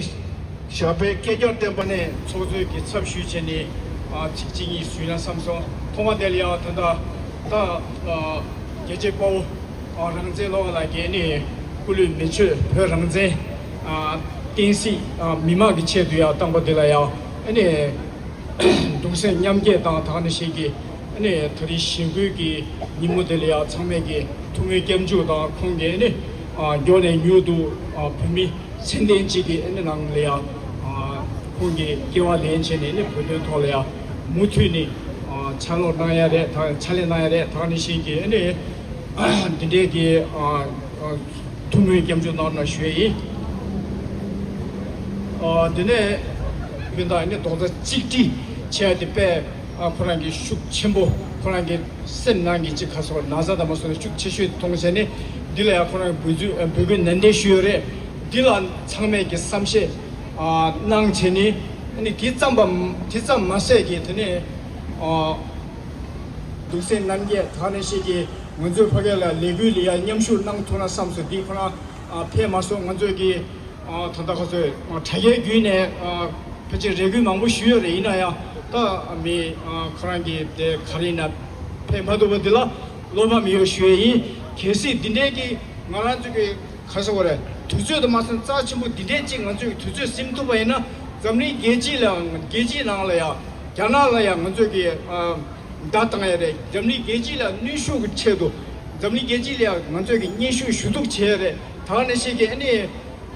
ཞབས་པད་བསྐལ་བརྒྱར་བརྟན་པ་ནས་ཚོགས་གཙོའི་གི་ཚབ་ཞུས་བྱས་ནས་ཨ་ཚིག་གཅིག་གཉིས་ཞུས་ན་བསམ་སོང་། ཐོག་མ་དེ་ལ་ཡང་ད་ལྟ་ད་ཨ་རྒྱལ་གཅེས་དཔའ་བོ་ཨ་རང་བཙན་བློ་དགའ་ལགས་ཀྱིས་ནི་སྐུ་ལུས་མེ་མཆོད་བོད་རང་བཙན་ཨ་བསྟན་སྲིད་ཨ་མི་དམངས་ཀྱི་ཆེད་དུ་ཡང་བཏང་པ་དེ་ལ་ཡང་ཨ་ནི། གདུང་སེམས་མཉམ་སྐྱེད་དང་དེ་ནང་བཞིན་གྱི་ཨ་ནི་ད་རེས་ཞི་རྒོལ་གྱི་ཉིན་མོ་དེ་ལ་ཡང་ཚང་མས་ཀྱི་ཐུགས་སྨོན་སྐྱབས་འཇུག་དང་ཁོང་གིས་ཨ་ནི་ཨ་མགྱོགས་ནས་མྱུར་དུ་ཨ་བོད་མི་སེམས་ལྡན་གཅིག་གི་ཨ་ནི་ནང་ལ་ཡང་ཨ་ཁོང་གིས་སྐྱེ་བ་ལེན་བྱས་ནས་ཨ་ནི་བོད་དོན་ཐོག་ལ་ཡང་མུ་མཐུད་ནས་ཨ་ཕྱག་ལས་གནང་ཡ་རེད། ད་ཕྱག་ལས་གནང་ཡ་རེད། དེ་ནང་བཞིན་གྱི་ཨ་ནི་འདི་འདྲའི་གི་ཨ་ཨ་ཐུགས་སྨོན་སྐྱབས་འཇུག་གནང་རོགས་ཞུ་ཡ་ཡིན། ཨ་དེ་ནས་སྤུན་ཟླ་ཨ་ནི་རྡོག་རྩ་གཅིག་སྒྲིལ་བྱས་ཏེ་དཔེ་ཨ་ཁོ་རང་གི་ཤུགས་ཆེན་པོ་ཁོ་རང་གི་སེམས་ནང་གི་ཅིག་ཁ་སོ་ན་ཚ་དང་མ་སོ་ན་ཤུགས་ཆེ་ཤོས་མཐོང་བྱས་ནས་འདི་ལ་ཡང་ཁོ་རང་གི་འབོད་ཚུལ་འབོད་སྐུལ་ནན་ཏན་ཞུས་ཡོད་རེད། འདི་ལ་ཚང་མས་ཀྱི་བསམ་ཤེས་ཨ་གནང་བྱས་ནས་ཨ་ནི་དེ་ཙམ་པ་དེ་ཙམ་མ་ཟད་ཀྱི་དེ་ནས་ཨ་གདུང་སེམས་མཉམ་སྐྱེད་དེ་ནང་བཞིན་གྱི་ང་ཚོའི་ཕ་གི་ལ་ལས་འགུལ་ལ་ཡང་མཉམ་ཞུགས་གནང་ཐུབ་ན་བསམ་སོང་། འདི་ཁོ་རང་ཨ་ཕེབས་མ་སོང་། ང་ཚོས་ཀྱི་ཨ་ད་ལྟ་ཁོ་ཚོས་ཨ་དྲ་རྒྱའི་བརྒྱུད་ནས་ཨ་ཕལ་ཆེར་རེ་སྐུལ་མང་པོ་ཞུས་ཡོད་རེད། ཡིན་ན་ཡང་ད་མི་ཨ་ཁོ་རང་གི་དེ་ག་རེ་ཡིན་ན་ཕེབས་མ་ཐུབ་པ་འདི་ལ་བློ་ཕམ་ཡོད་ཞུ་ཡས་ཡིན། གལ་སྲིད་འདི་འདྲའི་གི་ང་རང་ཚོ་གི་ག་རེ་ཟེར་དགོས་རེད། དུས་ཚོད་དུ་མ་སོང་རྩ་ཆེན་པོ་འདི་འདྲའི་གཅིག་ང་ཚོས་དུས་ཚོད་ཟིན་ཐུབ་པ་ཡིན་ན་འཛམ་གླིང་རྒྱལ་སྤྱི་ལ་རྒྱལ་སྤྱིའི་ནང་ལ་ཡང་རྒྱ་ནག་ལ་ཡང་ང་ཚོས་ཀྱི་ཨ་བརྡ་བཏང་ཡ་རེད། འཛམ་གླིང་རྒྱལ་སྤྱི་ལ་གནོན་ཤུགས་ཀྱི་ཆེད་དུ་འཛམ་གླིང་རྒྱལ་སྤྱི་ལ་ཡང་ང་ཚོས་ཀྱི་སྙན་ཞུ་ཞུ་གཏུག་བྱེད་ཡ་རེད། ད་ནི་ཞིག་གི་ཨ་ནི་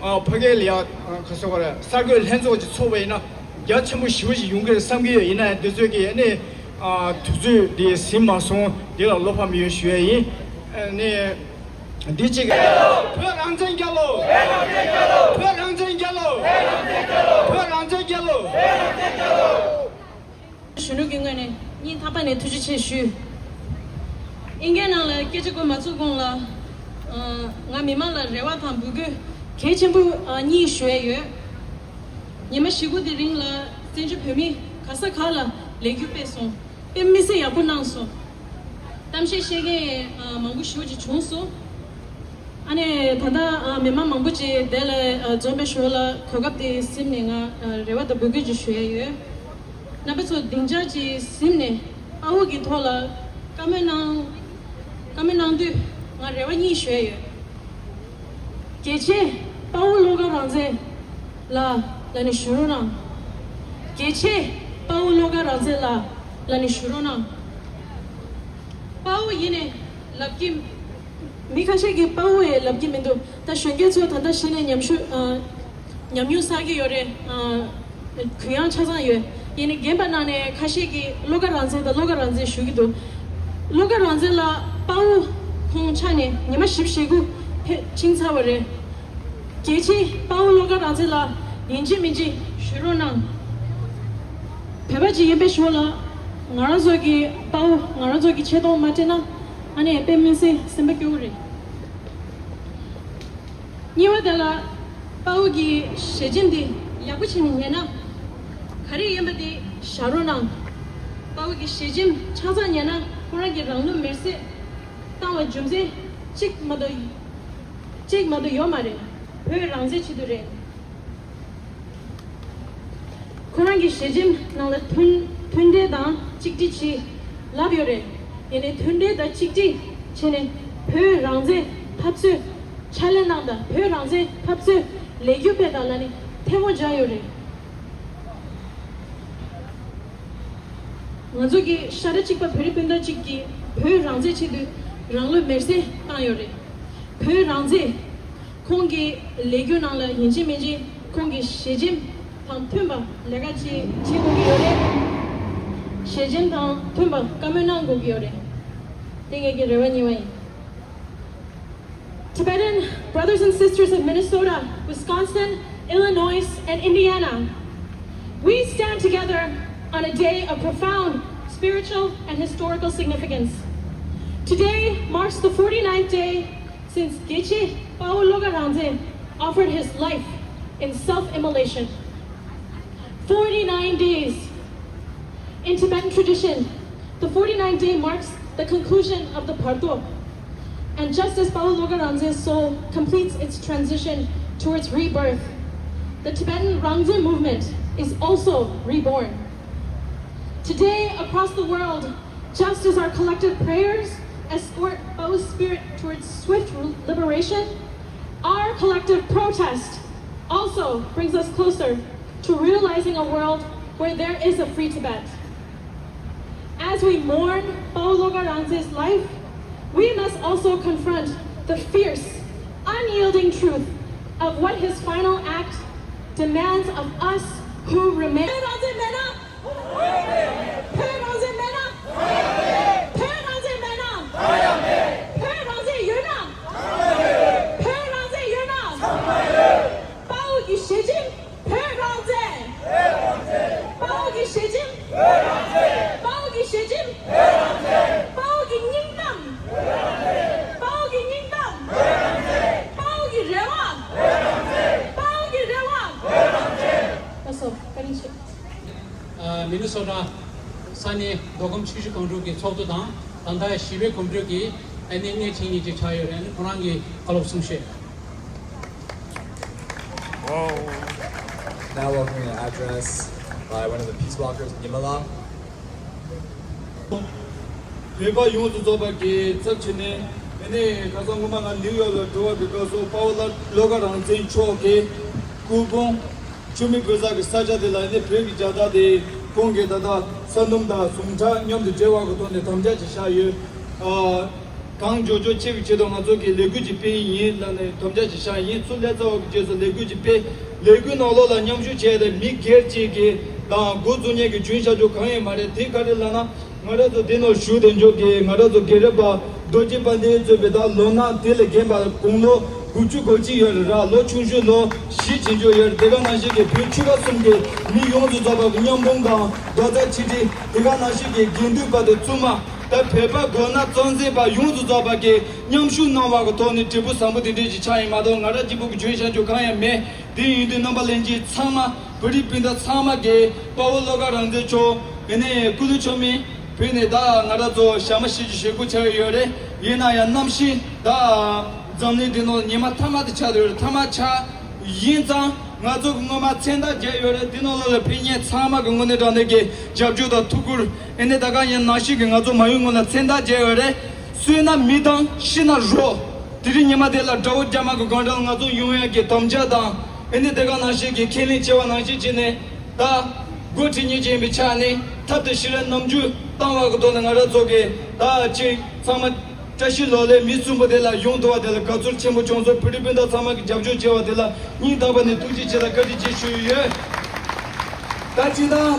ཨ་ཕ་གི་ལ་ཡང་ཨ་ག་ཟེར་དགོས་རེད། གསར་འགོད་ལྷན་ཚོགས་ཅིག་ཚོགས་པ་ཡིན་ན་རྒྱ་ཆེན་པོ་ཞེ་པོ་ཞིག་ཡོང་གི་རེད་བསམ་གྱི་ཡོད། ཡིན་ན་ཡང་དེ་ཚོས་ཀྱི་ཨ་ནི་ཨ་དུས་ཚོད་འདི་ཟིན་མ་སོང་། འདི་ལ་བློ་ཕམ་ཡོད་ཞུ་ཡ་ཡིན། ཨ་ནི། འདི་གཅིག་བོད་རང་བཙན་རྒྱལ་ལོ། བོད་རང་བཙན་རྒྱལ་ལོ། བོད་རང་བཙན་རྒྱལ་ལོ། བོད་རང་བཙན་རྒྱལ་ལོ། གཞོན་ནུ་གི་ངོས་ནས་སྙིང་ཐག་པ་ནས་ཐུགས་རྗེ་ཆེ་ཞུ། ཨིན་སྐད་ནང་ལ་སྐད་ཆ་བཀོད་མ་ཚུགས་གོང་ལ། ང་མི་མང་ལ་རེ་བ་དང་འབོད་སྐུལ་གལ་ཆེན་པོ་གཉིས་ཞུ་ཡས་ཡོད། ཉི་མ་བཞི་དགུ་དེ་རིང་ལ་བཙན་བྱོལ་བོད་མི་ག་ས་ག་ལ་ལས་འགུལ་སྤེལ་སོང་། དཔེ་མི་སྲིད་ཡག་པོ་གནང་སོང་། གཏམ་བཤད་བཤད་མཁན་མང་པོ་ཞེ་པོ་ཅིག་བྱུང་སོང་། ཨ་ནི་ད་ལྟ་མི་མང་མང་པོ་ཅིག་དེ་ལ་འཛོམས་པའི་ཞོར་ལ་གོ་སྐབས་དེ་ཟིན་ནས་ང་རེ་བ་དང་འབོད་སྐུལ་ཅིག་ཞུ་ཡ་ཡོད། རྣམ་པ་ཚོ་སྡིངས་ཆ་ཅིག་ཟིན་ནས་དཔའ་བོ་གི་ཐོག་ལ་བཀའ་མོལ་གནང་། བཀའ་མོལ་གནང་དུས་ང་རེ་བ་གཉིས་ཞུ་ཡ་ཡོད། རྒྱལ་གཅེས་དཔའ་བོ་བློ་དགའ་རང་བཙན་ལགས་ལབ་ནས་ཞུ་རོགས་གནང་། རྒྱལ་གཅེས་དཔའ་བོ་བློ་དགའ་རང་བཙན་ལགས་ལབ་ནས་ཞུ་རོགས་གནང་། དཔའ་བོ་ཡིན་ནས་ ལབ་ཀྱི། མི་ཁ་ཤས་ཀྱིས་དཔའ་བོ་ཡང་ལབ་ཀྱི་མི་འདུག་ད་གཞོན་སྐྱེས་ཚོ་ད་ལྟ་གཞི་ནས་ཉམས་ཞུ་ཨ། ཉམས་མྱོང་བསགས་ཀྱི་ཡོད་རེད། ཨ། གུ་ཡངས་ཆ་ཚང་ཡོད། ཡིན་ནའི་རྒན་པ་ནང་ནས་ཁ་ཤས་ཀྱིས་བློ་དགའ་རང་བཙན་དང་བློ་དགའ་རང་བཙན་ཞུ་གི་འདུག་བློ་དགའ་རང་བཙན་ལགས་དཔའ་བོ་ཁོང་ཆགས་ནས་ཉི་མ་བཞི་བཅུ་ཞེ་དགུ་ཕེབས་ཕྱིན་ཚར་བ་རེད། རྒྱལ་གཅེས་དཔའ་བོ་བློ་དགའ་རང་བཙན་ལགས་ཡིན་གཅིག་མིན་གཅིག་བཞུགས་རོགས་གནང་། བོད་པ་ཅིག་ཡིན་པའི་ཞོར་ལ་ང་རང་ཚོ་གི་དཔའ་བོ་ང་རང་ཚོ་གི་ཆེ་མཐོང་མ་སྤྲད་ན་ཨ་ནེ་དཔེ་མི་སྲིད་སེམས་པ་སྐྱོ་བོ་རེད། གཉིས་པ་དེ་ལ་དཔའ་བོ་གི་ཞལ་ཆེམས་དེ་ཡག་པོ་བྱས་ནས་ཉན་ན། ག་རེ་ཡིན་པ་དེ་བཞག་རོགས་གནང་། དཔའ་བོ་གི་ཞལ་ཆེམས་ཆ་ཚང་ཉན་ན་ཁོ་རང་གིས་རང་ལུས་མེར་སྲེག་བཏང་བ་རྒྱུ་མཚན་གཅིག་མ་གཏོགས་གཅིག་མ་གཏོགས་ཡོད་མ་རེད། བོད་རང་བཙན་ཆེད་དུ་རེད། ཁོ་རང་གི་ཞལ་ཆེམས་ནང་ལ་མཐུན་མཐུན་སྒྲིལ་དང་གཅིག་སྒྲིལ་གྱིས་ལབ་ཡོད་རེད། ཡིན་ནའི་མཐུན་སྒྲིལ་དང་གཅིག་སྒྲིལ་བྱས་ནས་བོད་རང་བཙན་འཐབ་རྩོད་ཕྱག་ལས་གནང་དང་བོད་རང་བཙན་འཐབ་རྩོད་ལས་འགུལ་སྤེལ་དང་ལབ་ནས་ཐལ་མོ་སྦྱར་ཡོད་རེད། ང་ཚོ་གི་ཤ་ཁྲག་གཅིག་པ་བོད་རིགས་སྤུན་ཟླ་གཅིག་གིས་བོད་རང་བཙན་ཆེད་དུ་རང་ལུས་མེར་སྲེག་བཏང་ཡོད་རེད། བོད་རང་བཙན། ཁོང་གི་ལས་འགུལ་ནང་ལ་ཡིན་གཅིག་མིན་གཅིག་ཁོང་གི་ཞལ་ཆེམས་དང་མཐུན་པ་ལས་ཀ་བྱེད་བྱེད་དགོས་ཀྱི་ཡོད་རེད། ཞལ་ཆེམས་དང་མཐུན་པ་བཀའ་མོལ་གནང་དགོས་ཀྱི་ཡོད་རེད། དེ་ངེད་ཀྱི་རེ་བ་གཉིས་པ་ཡིན། Tibetan brothers and sisters of Minnesota, Wisconsin, Illinois, and Indiana, we stand together on a day of profound spiritual and historical significance. Today marks the forty-ninth day since Geshe Pawo Loga Rangzen offered his life in self-immolation. Forty-nine days. In Tibetan tradition, the forty-ninth day marks the conclusion of the Pardo. And just as Pawo Loga Rangzen's soul completes its transition towards rebirth, the Tibetan Rangzen movement is also reborn. Today, across the world, just as our collective prayers escort Pawo's spirit towards swift liberation, our collective protest also brings us closer to realizing a world where there is a free Tibet. As we mourn Pawo Loga Rangzen's life, we must also confront the fierce, unyielding truth of what his final act demands of us who remain. བོད་རང་བཙན་མེད་ན། བོད་རང་བཙན་མེད་ན། བོད་རང་བཙན་ཡོད་ན། བོད་རང་བཙན་ཡོད་ན། དཔའ་བོ་གི་ཞལ་ཆེམས་བོད་རང་བཙན། དཔའ་བོ་གི་ཞལ་ཆེམས་བོད་རང་བཙན། དཔའ་བོ་གི་ཞལ་ཆེམས་བོད་རང་བཙན། དཔའ་བོ་གི་སྙིང་གཏམ་བོད་རང་བཙན། དཔའ་བོ་གི་སྙིང་གཏམ་བོད་རང་བཙན། དཔའ་བོ་གི་རེ་བ་བོད་རང་བཙན། དཔའ་བོ་གི་རེ་བ་བོད་རང་བཙན། ལགས་སོ། བཀའ་དྲིན་ཆེ། ཨ། མི་ནི་སོ་ཊ་ས་གནས་མདོ་ཁམས་ཆུ་བཞི་སྒང་དྲུག་གི་ཚོགས་གཙོ་དང་ད་ལྟ་བཞི་པའི་གོམ་བགྲོད་ཀྱི་ཨ་ནི་གནས་ཆེན་གཉིས་ཅིག་ཆགས་ཡོད་རེད། ཨ་ནི་ཁོ་རང་གིས་བཀའ་སློབ་གསུང་བཤད། Now welcoming an address by one of the peace walkers, Nyimala. བོད་པ་ཡོངས་སུ་རྫོགས་པ་གི་ཚབ་བྱས་ནས་ཨ་ནི་ཁ་སང་སྔོན་མ་ང་ནིའུ་ཡོག་ལ་འགྲོ་བ་གི་སྐབས་སུ་དཔའ་བོ་བློ་དགའ་རང་བཙན་མཆོག་གི་སྐུ་ཕུང་། ཆུ་སྨད་བོད་ས་གི་ས་ཆ་དེ་ལ་ནི་བོད་ཀྱི་རྒྱལ་དར་དེ་ཁོང་གིས་ད་ལྟ་ས་སྣུམ་དང་ཟུངས་ཁྲག་མཉམ་དུ་སྦྲེལ་བ་གི་ཐོག་ནས་དམ་བཅའ་ཅིག་བཞག་ཡོད། ཨ། གང་མགྱོགས་མགྱོགས་ཆེ་བའི་ཆེད་དུ་ང་ཚོ་གི་ལས་འགུལ་ཅིག་སྤེལ་ཡིན་ལབ་ནས་དམ་བཅའ་ཅིག་བཞག་ཡིན། ཚུར་སླེབས་ཚར་བ་གི་རྗེས་སུ་ལས་འགུལ་ཅིག་སྤེལ། ལས་འགུལ་ནང་ལོགས་ལ་མཉམ་ཞུགས་བྱས་ཏེ་མི་སྒེར་གཅིག་གི་དང་འགོ་འཛུགས་མཁན་གྱི་རྒྱུན་བཞག་རྒྱུ་གང་ཡང་མ་རེད། དེ་ག་རེ་ལབ་ན། ང་རང་ཚོ་འདི་ནང་བཞུགས་བསྡད་འཇོག་གི་ང་རང་ཚོ་དགེ་རེ་པ་རྡོ་རྗེ་དཔལ་ལྡན་གཙོས་པའི་ད་ལོ་ན་དེ་ལས་རྒན་པ་དགུང་ལོ་དགུ་བཅུ་གོ་གཅིག་ཡོད་རེད་ར། ལོ་ཆུང་ཤོས་ལོ་བཞི་ཕྱིན་འཇོག་ཡོད་རེད། དེ་ག་ནང་བཞིན་གྱི་བོད་ཆོལ་ཁ་གསུམ་གྱི་མི་ཡོངས་སུ་རྫོགས་པ་གི་མཉམ་སྤུངས་དང་རྡོག་རྩ་ཆིག་སྒྲིལ། དེ་ག་ནང་བཞིན་གྱི་དགེ་འདུན་པ་དང་བཙུན་མ་ད་བོད་པ་དགོན་ན་གཙང་སེལ་པ་ཡོངས་སུ་རྫོགས་པ་གི་མཉམ་ཞུགས་གནང་བ་གི་ཐོག་ནས་འབྲས་བུ་བཟང་པོ་དེ་འདྲས་ཅིག་ཆགས་ཡིན་མ་གཏོགས་ང་རང་གཅིག་པུ་གི་རྒྱུན་བཞག་རྒྱུ་གང་ཡང་མེད། དེ་ཡིན་དུས་རྣམ་པ་ལྷན་རྒྱས་ཚང་མ། བོད་རིགས་སྤུན་ཟླ་ཚང་མ་གིས་དཔའ་བོ་བློ་དགའ་རང་བཙན་མཆོག་ཨེ་ནས་སྐུ་ལུས་མཆོད་མེ་ཕུལ་ནས་ད་ང་རང་ཚོ་ཞག་མ་བཞི་བཅུ་ཞེ་དགུ་ཆགས་ཡོད་རེད། ཡིན་ན་ཡང་གནམ་གཤིས་ད་འཛམ་གླིང་འདི་ནང་ཉི་མ་ཐ་མ་དེ་ཆགས་ཡོད་རེད། ཐ་མ་ཆགས་ཡིན་ཙང་ང་ཚོ་གི་སྔོན་མ་མཚན་རྟགས་བརྒྱབ་ཡོད་རེད། འདི་ནང་ལོགས་ལ་ཕེབས་མཁན་ཚང་མ་གི་དངོས་གནས་དྲང་གནས་ཀྱི་རྒྱབ་སྐྱོར་དང་ཐུགས་ཁུར་ཨེ་ནས་ད་ག་ཡིན་ནང་བཞིན་གྱི་ང་ཚོ་མ་ཡུལ་ངོས་ལ་མཚན་རྟགས་བརྒྱབ་ཡོད་རེད། གསོན་ན་མི་དང་ཤི་ན་རོ། དེ་རིང་ཉི་མ་དེ་ལ་དགྲ་བོ་རྒྱ་དམར་གྱི་སྒང་ར་ལ་ང་ཚོ་ཡོང་ཡག་གི་དམ་བཅའ་དང་ཨེ་ནི་དེ་ག་ནང་བཞིན་གྱི་ཁས་ལེན་བྱས་པ་ནང་བཞིན་བྱས་ནས་ད་འགོ་ཁྲིད་མཁན་ཅིག་ཡིན་པའི་ཆ་ནས་ཐབས་དང་ཤེས་རབ་རྣམ་འགྱུར་བཏང་བ་གི་ཐོག་ནས་ང་རང་ཚོ་གི་ད་ཅིག་ཚང་མ་ བཀྲ་ཤིས་ལོ་ལེགས། མི་གསུམ་པོ་དེ་ལ་ཡོང་ཐུབ་པ་དེ་ལ་དགའ་ཚོར་ཆེན་པོ་བྱུང་སོང་། བོད་རིགས་སྤུན་ཟླ་ཚང་མ་གི་རྒྱབ་སྐྱོར་བྱས་པ་དེ་ལ་སྙིང་ཐག་པ་ནས་ཐུགས་རྗེ་ཆེ་དང་བཀའ་དྲིན་ཆེ་ཞུ་ཡི་ཡོད། ད་སྤྱིར་བཏང་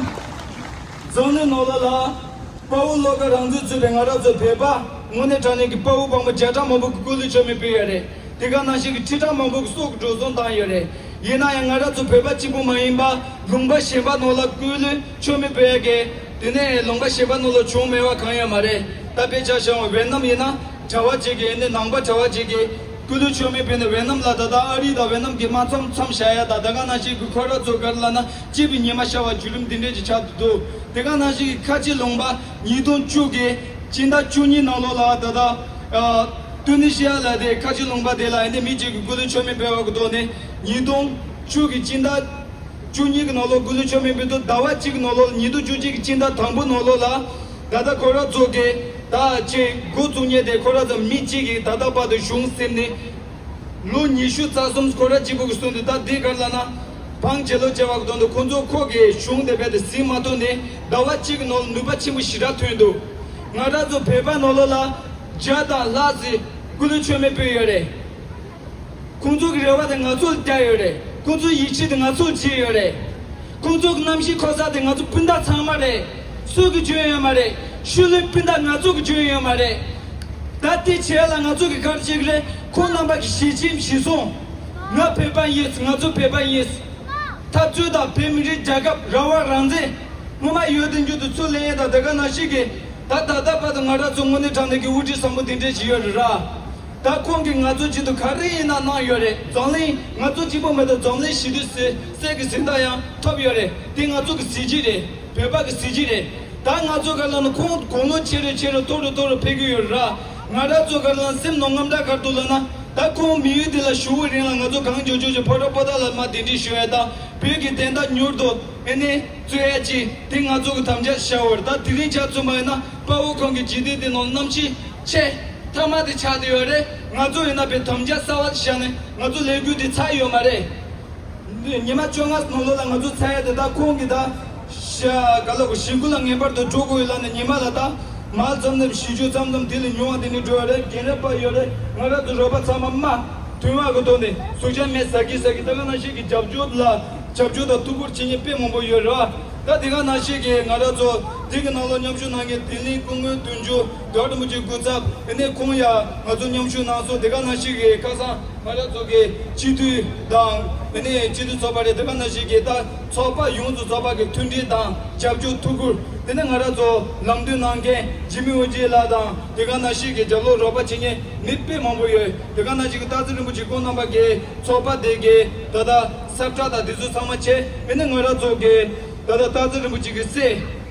འཛམ་གླིང་ནང་ལོགས་ལ་དཔའ་བོ་བློ་དགའ་རང་བཙན་གཙོས་པའི་ང་རང་ཚོ་བོད་པ་དངོས་གནས་དྲང་གནས་ཀྱི་དཔའ་བོ་དཔའ་མོ་བརྒྱ་ཕྲག་མང་པོ་གི་སྐུ་ལུས་མཆོད་མེ་ཕུལ་ཡོད་རེད། དེ་ག་ནང་བཞིན་གྱི་ཁྲི་ཕྲག་མང་པོ་གི་སྲོག་གི་འགྲོ་སོང་བཏང་ཡོད་རེད། ཡིན་ན་ཡང་ང་རང་ཚོ་བོད་པ་གཅིག་པུ་མ་ཡིན་པ་ལུང་པ་གཞན་པ་ནང་ལ་སྐུ་ལུས་མཆོད་མེ་ཕུལ་ཡ་གི་དེ་ནས་ལུང་པ་གཞན་པ་ནང་ལ་བྱུང་མེད་པ་གང་ཡོད་མ་རེད། ད་དཔེ་ཆ་བཞག་པ་ཝེ་ནམ་ཡིན་ན་གྲྭ་བ་གཅིག་གིས་ནི་ནང་པ་གྲྭ་བ་གཅིག་གིས་སྐུ་ལུས་མཆོད་མེ་ཕུལ་ནས་ཝེ་ནམ་ལ་ད་ལྟ་ཨ་རི་དང་ཝེ་ནམ་གྱི་དམག་མཚམས་མཚམས་བཞག་ཡ་ད་ད་ག་ནང་བཞིན་གྱི་ཁོ་རང་ཚོ་ག་རེ་ལབ་ན་སྐྱིད་པའི་ཉི་མ་ཤར་བ་བརྒྱུད་རིམ་འདི་འདྲས་ཀྱི་ཆགས་འདུག་དེ་ག་ནང་བཞིན་གྱི་ཁ་ཆེ་ལུང་པ་ཉིས་སྟོང་བཅུ་གི་སྤྱི་ཟླ་བཅུ་གཉིས་ནང་ལོགས་ལ་ད་ལྟ་ཨ་ཏུ་ནི་ཤི་ཡ་ལ་དེ་ཁ་ཆེ་ལུང་པ་དེ་ལ་ཨེ་འདི་མི་གཅིག་གི་སྐུ་ལུས་མཆོད་མེ་ཕུལ་བ་གི་ཐོག་ནས་ཉིས་སྟོང་བཅུ་གི་སྤྱི་ཟླ་བཅུ་གཉིས་ཀྱི་ནང་ལོགས་སྐུ་ལུས་མཆོད་མེ་ཕུལ་དུས་ཟླ་བ་གཅིག་གི་ནང་ལོགས་ཉིས་སྟོང་བཅུ་གཅིག་གི་སྤྱི་ཟླ་དང་པོ་ནང་ལོགས་ལ་ད་ལྟ་ཁོ་རང་ཚོ་གི་ད་ཅིག་འགོ་བཙུགས་མཁན་དེ་ཁོ་རང་ཚོ་མི་གཅིག་གིས་ད་ལྟ་བར་དུ་གཞུང་ཟིན་ནས། ལོ་ཉི་ཤུ་རྩ་གསུམ་ཁོ་ར་གཅིག་པུ་གི་གསུང་དུ་ད་འདི་གར་ལ་ན་བང་བྱེད་ལོ་བྱ་བ་གི་དོན་དུ་ཁོ་ཚོ་ཁོ་གི་གཞུང་དེ་བས་དེ་ཟིན་མ་ཐུབ་ནས་ཟླ་བ་གཅིག་གི་ནང་ལ་ནུས་པ་ཆེན་པོ་ཞེ་དྲག་ཐོན་འདུག་ང་རང་ཚོ་བོད་པ་ནང་ལོགས་ལ་བརྒྱ་དང་ལྷག་ཙམ་སྐུ་ལུས་མཆོད་མེ་ཕུལ་ཡོད་རེད། ཁོང་ཚོ་གི་རེ་བ་དེ་ང་ཚོ་ལ་བརྒྱབ་ཡོད་རེད། ཁོང་ཚོའི་ཡིད་ཆེས་དེ་ང་ཚོ་ལ་བྱས་ཡོད་རེད། ཁོང་ཚོ་གི་རྣམ་ཤེས་འཁོར་ས་དེ་ང་ཚོ་སྤུན་ཟླ་ཚང་མ་རེད། སུ་གི་འཇོན་ཡོད་མ་རེད། ཤུལ་ལུས་སྤུན་ཟླ་ང་ཚོ་གི་འཇོན་ཡོད་མ་རེད། ད་དེ་བྱས་ལ་ང་ཚོ་གི་གར་བྱེད་ཀྱི་རེད། ཁོང་རྣམ་པ་གི་གཞིས་ཁྱིམ་གཞིས་སྲུང་། ང་བོད་པ་ཡིན། ང་ཚོ་བོད་པ་ཡིན། འཐབ་རྩོད་དང་བོད་མི་རིགས་རྒྱལ་ཁབ་རང་དབང་རང་བཙན་སྔོན་མ་ཡོད་དེ་འགྱུར་དུ་ཚུར་ལེན་ཡས་དང་དེ་ག་ནང་བཞིན་གི་ད་ད་ལྟ་བར་དུ་ང་རང་ཚོ་དངོས་གནས་དྲང་གནས་ཀྱི་དབུ་ཁྲིད་བཟང་པོ་དེ་འདྲས་ཞིག་ཡོད་རེད་ར། ད་ཁོང་གིས་ང་ཚོ་ཆེད་དུ་ག་རེ་ཡིན་ན་གནང་ཡོད་རེད། འཛམ་གླིང་ང་ཚོ་གཅིག་པོ་མེད་དུ་འཛམ་གླིང་ཞི་བདེ་གསེར་གྱི་གཟེངས་རྟགས་ཡང་ཐོབ་ཡོད་རེད། དེ་ང་ཚོ་གི་གཟི་བརྗིད་རེད། བོད་པ་གི་གཟི་བརྗིད་རེད། ད་ང་ཚོ་ག་ལ་ན་ཁོང་དགུང་ལོ་ཆེ་རུ་ཆེ་རུ་མཐོ་རུ་མཐོ་རུ་ཕེབས་ཀྱི་ཡོད་རེད་ར། ང་རང་ཚོ་ག་ལ་ན་སེམས་ནང་དངངས་སྐྲག་ག་རེ་འདུག་ལབ་ན་ད་ཁོང་མི་ཡུལ་དེ་ལ་བཞུགས་པའི་རིང་ལ་ང་ཚོ་གང་མགྱོགས་མགྱོགས་ཀྱི་ཕོ་བྲང་པོ་ཏཱ་ལ་མར་གདན་འདྲེན་ཞུ་ཡས་དང་བོད་ཀྱི་བདེན་མཐའ་མྱུར་དུ་ཨེ་ནས་རྩོད་ཡ་ཅིག་དེ་ང་ཚོ་གི་དམ་བཅའ་བཞག་ཡོད་རེད། ད་དེ་རིང་ཆ་མཚོན་པ་ཡིན་ན་དཔའ་བོ་ཁོང་གི་འཇིག་རྟེན་འདི་ནང་གནམ་གཤིས་ཆེས་ཐ་མ་དེ་ཆགས་བསྡད་ཡོད་རེད། ང་ཚོ་ཡིན་ན་བའི་དམ་བཅའ་གསར་བ་བཞག་ནས་ང་ཚོ་ལས་འགུལ་འདི་ཚར་ཡོད་མ་རེད། ཉི་མ་བཅོ་ལྔ་ནང་ལོགས་ལ་ང་ཚོ་ཚར་ཡ་དེ་ད་ཁོང་གི་ད་ཤ་ག་ལ་གོ་ཞིག་ཀུན་ལ་ངེས་པར་དུ་འགྲོ་དགོས་ཡོད་ལབ་ནས་ཉི་མ་ལ་ད་མར་ཙམ་ཙམ་བཞི་བཅུ་ཙམ་ཙམ་དེ་ལས་ཉུང་བ་དེ་ནས་འགྲོ་ཡོད་རེད། རྒན་རབས་པ་ཡོད་རེད། ང་རང་ཚོ་རོགས་པ་ཚང་མ་མ་དུས་མ་གི་ཐོག་ནས་གཟུགས་ཅན་མེད་ཟ་གི་ཟ་གི་ད་ག་ནང་བཞིན་གྱི་རྒྱབ་སྐྱོར་ལ་རྒྱབ་སྐྱོར་དང་ཐུགས་ཁུར་བྱེད་མཁན་དཔེ་མང་པོ་ཡོད་རེད་བ། ད་དེ་ག་ནང་བཞིན་གྱི་ང་རང་ཚོ་དེ་གི་ནང་ལོགས་མཉམ་ཞུགས་གནང་མཁན་དིང་རི་སྐུ་ངོ་བདུན་ཅུ་རྡོ་རིན་པོ་ཆེ་སྐུ་ཚབ་ཨེ་ནས་ཁོང་ཡ་ང་ཚོ་མཉམ་ཞུགས་གནང་སོང་། དེ་ག་ནང་བཞིན་གྱི་ཁ་སང་ང་རང་ཚོ་གི་སྤྱི་འཐུས་དང་ཨེ་ནས་སྤྱི་འཐུས་ཚོགས་པ་རེད། དེ་ག་ནང་བཞིན་གྱི་ད་ཚོགས་པ་ཡོངས་སུ་ཚོགས་པ་གི་མཐུན་སྒྲིལ་དང་རྒྱབ་སྐྱོར་ཐུགས་ཁུར། དེ་ནས་ང་རང་ཚོ་ལམ་སྟོན་གནང་མཁན་འཇིགས་མེད་དབུ་ཆེ་ལགས་དང་དེ་ག་ནང་བཞིན་གྱི་རྒྱབ་ལོགས་རོགས་པ་བྱེད་མཁན་མི་དཔེ་མང་པོ་ཡོད། དེ་ག་ནང་བཞིན་གྱི་སྟག་འཚེར་རིན་པོ་ཆེ་ཁོང་རྣམ་པ་གི་ཚོགས་པ་དེ་གི་ད་ལྟ་གསལ་བསྒྲགས་དང་དེ་ཚོ་ཚང་མ་བྱས་ཨེ་ནས་ང་རང་ཚོ་གི་ད་ལྟ་སྟག་འཚེར་རིན་པོ་ཆེ་གི་སྲས་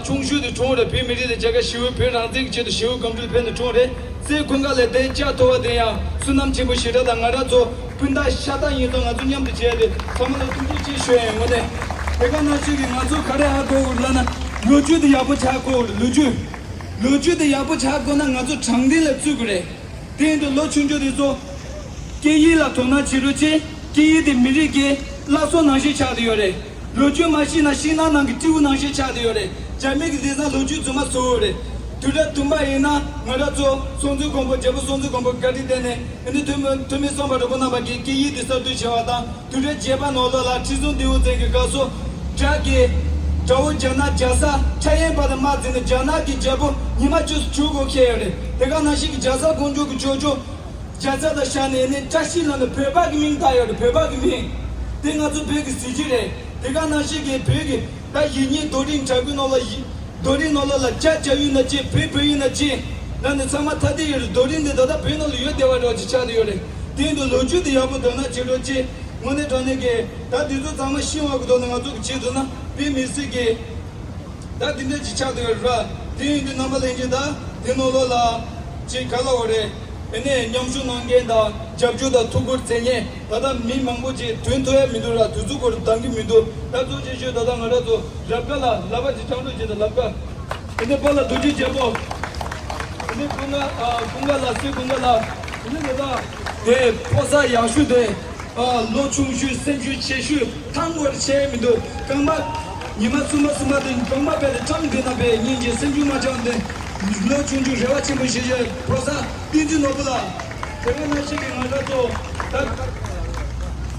ཆུང་ཤོས་དེ་གྲོངས་རེད། བོད་མི་རིགས་དང་རྒྱལ་ཁབ་ཞི་བའི་བོད་རང་བཙན་གྱི་ཆེད་དུ་ཞི་བའི་སྒོམ་སྒྲུབ་ཕེབས་ནས་གྲོངས་རེད། སྲས་ཀུན་དགའ་ལགས་དེ་ལྕགས་མཐོ་བ་དེ་ཡང་བསོད་ནམས་ཆེན་པོ་ཞེ་དྲག་དང་ང་རང་ཚོ་སྤུན་ཟླ་ཤ་སྟག་ཡིན་ཙང་ང་ཚོ་མཉམ་དུ་བྱས་ཏེ་ཚང་མ་ལ་ཐུགས་རྗེ་ཆེ་ཞུ་ཡ་ཡིན། ངོ་ནས་དེ་ག་ནང་བཞིན་གྱི་ང་ཚོ་ག་རེ་ཧ་གོ་དགོས་ལབ་ན་ལོ་རྒྱུས་དེ་ཡག་པོ་ཆགས་དགོས། ལོ་རྒྱུས་ལོ་རྒྱུས་དེ་ཡག་པོ་ཆགས་དགོས་ན་ང་ཚོ་དྲང་བདེན་ལ་བརྩི་དགོས་རེད། དེ་ཡིན་དུས་ལོ་ཆུང་ཆུང་དེ་ཚོ་སྐད་ཡིག་ལ་དོ་སྣང་བྱེད་རོགས་བྱེད། སྐད་ཡིག་དེ་མི་རིགས་ཀྱི་བླ་སྲོག་ནང་བཞིན་ཆགས་བསྡད་ཡོད་རེད། ལོ་རྒྱུས་མ་ཤེས་ན་ཤིང་ནགས་ནང་གི་སྤྲེའུ་ནང་བཞིན་ཆགས་བསྡད་ཡོད་རེད། རྒྱ་མི་གི་དེང་སང་ལོ་རྒྱུས་རྫུན་མ་བཟོ་འོས་རེད། དུས་རབས་བདུན་པ་ཡིན་ན་ང་རང་ཚོ་སྲོང་བཙན་སྒམ་པོ་རྒྱལ་པོ་སྲོང་བཙན་སྒམ་པོ་བཀའ་དྲིན་བརྟེན་ནས་ཨ་ནི་ཐོན་མི་ཐོན་མི་སམ་བྷོ་ཊ་ཁོང་རྣམ་པ་གིས་སྐད་ཡིག་དེ་གསར་གཏོད་བྱས་པ་དང་། དུས་རབས་བརྒྱད་པ་ནང་ལོགས་ལ་ཁྲི་སྲོང་ལྡེའུ་བཙན་གྱི་སྐབས་སུ་དགྲ་གི་དགྲ་བོ་རྒྱ་ནག་རྒྱལ་ས་ཁྲ་ཡན་པ་དང་དམག་འཛིང་ནས་རྒྱ་ནག་གི་རྒྱལ་པོ་ཉི་མ་བཅུ་གཅིག་སྒོ་ཁྱེར་ཡོད་རེད། དེ་ག་ནང་བཞིན་གྱི་རྒྱ་བཟའ་ཀོང་ཇོ་གི་ཅོ་ཅོ་རྒྱ་བཟའ་དང་ཤ་ནས་ནས་བཀྲ་ཤིས་ལབ་ནས་བོད་པ་གི་མིང་བཏགས་ཡོད་རེད། བོད་པ་གི་མིང་། དེ་ང་ཚོ་བོད་ཀྱི་གཟི་བརྗིད་རེད། དེ་ག་ནང་བཞིན་གྱི་བོད་ཀྱི་ད་ཡིག་རྙིང་རྡོ་རིང་བྲག་བརྐོས་ནང་ལ་ཡི་རྡོ་རིང་ནང་ལོགས་ལ་རྒྱ་རྒྱ་ཡུལ་ན་ཅི་བོད་བོད་ཡུལ་ན་ཅི་ལབ་ནས་ཚང་མ་ཐ་དད་ཡོད་རེད། རྡོ་རིང་འདི་ད་ལྟ་བོད་ནང་ལ་ཡོད་བསྡད་པ་འདྲ་བོ་ཅིག་ཆགས་བསྡད་ཡོད་རེད། དེ་ཡིན་དུས་ལོ་རྒྱུས་དེ་ཡག་པོ་དོ་སྣང་བྱེད་རོགས་གྱིས། དངོས་གནས་དྲང་གནས་ཀྱི་ད་དེ་ཚོ་ཚང་མ་ཤེས་པ་གི་ཐོག་ནས་ང་ཚོ་གི་བྱེད་ཐུབ་ན་དཔེ་མི་སྲིད་ཀྱི་ད་དེ་འདྲ་ཅིག་ཆགས་བསྡད་ཡོད་རེད་ར། དེ་ཡིན་དུས་རྣམ་པ་ལྷན་རྒྱས་ད་དེ་ནང་ལོགས་ལ་ཅིག་ག་ལབ་དགོས་རེད། ཨེ་ནས་མཉམ་ཞུགས་གནང་མཁན་དང་རྒྱབ་སྐྱོར་དང་ཐུགས་ཁུར་བྱེད་མཁན་ད་ལྟ་མི་མང་པོ་ཅིག་ཐོན་ཐུབ་ཡ་མི་འདུག་ར། དུས་ཚོད་ཁོ་རང་འདང་གི་མི་འདུག་ད་གཙོ་ཆེ་ཤོས་ད་ལྟ་ང་རང་ཚོ་རབ་དགའ་ལགས་ལག་པ་ཅིག་འཆང་རོགས་བྱེད་དང་། ལག་པ། ཨེ་ནས་པཱ་ལགས་རྡོ་རྗེ་རྒྱལ་པོ། ཨེ་ནས་ཀུན་དགའ་ཨ་ཀུན་དགའ་ལགས། སྲས་ཀུན་དགའ་ལགས། ཨེ་ནས་ད་ལྟ་དེ་ཕོ་གསར་ཡག་ཤོས་དེ་ཨ་ལོ་ཆུང་ཤོས་སེམས་ཤུགས་ཆེ་ཤོས་ཐང་བར་ཆད་མི་འདུག་རྐང་པ་ ཉི་མ་གསུམ་པ་གསུམ་པ་དེ་གྲོང་པ་བས་ཏེ་ཁྲང་འདི་ན་བས་སྙིང་རྗེ་སེམས་ཆུང་མ་ཆང་དེ་བློ་ཆུང་ཆུང་རེ་བ་ཆེན་པོ་ཞིག་ཡོད་པྲོ་ཕེ་སར་བསྟན་འཛིན་ནོར་བུ་ལགས། དེ་ག་ནང་བཞིན་གྱི་ང་རང་ཚོ་ད་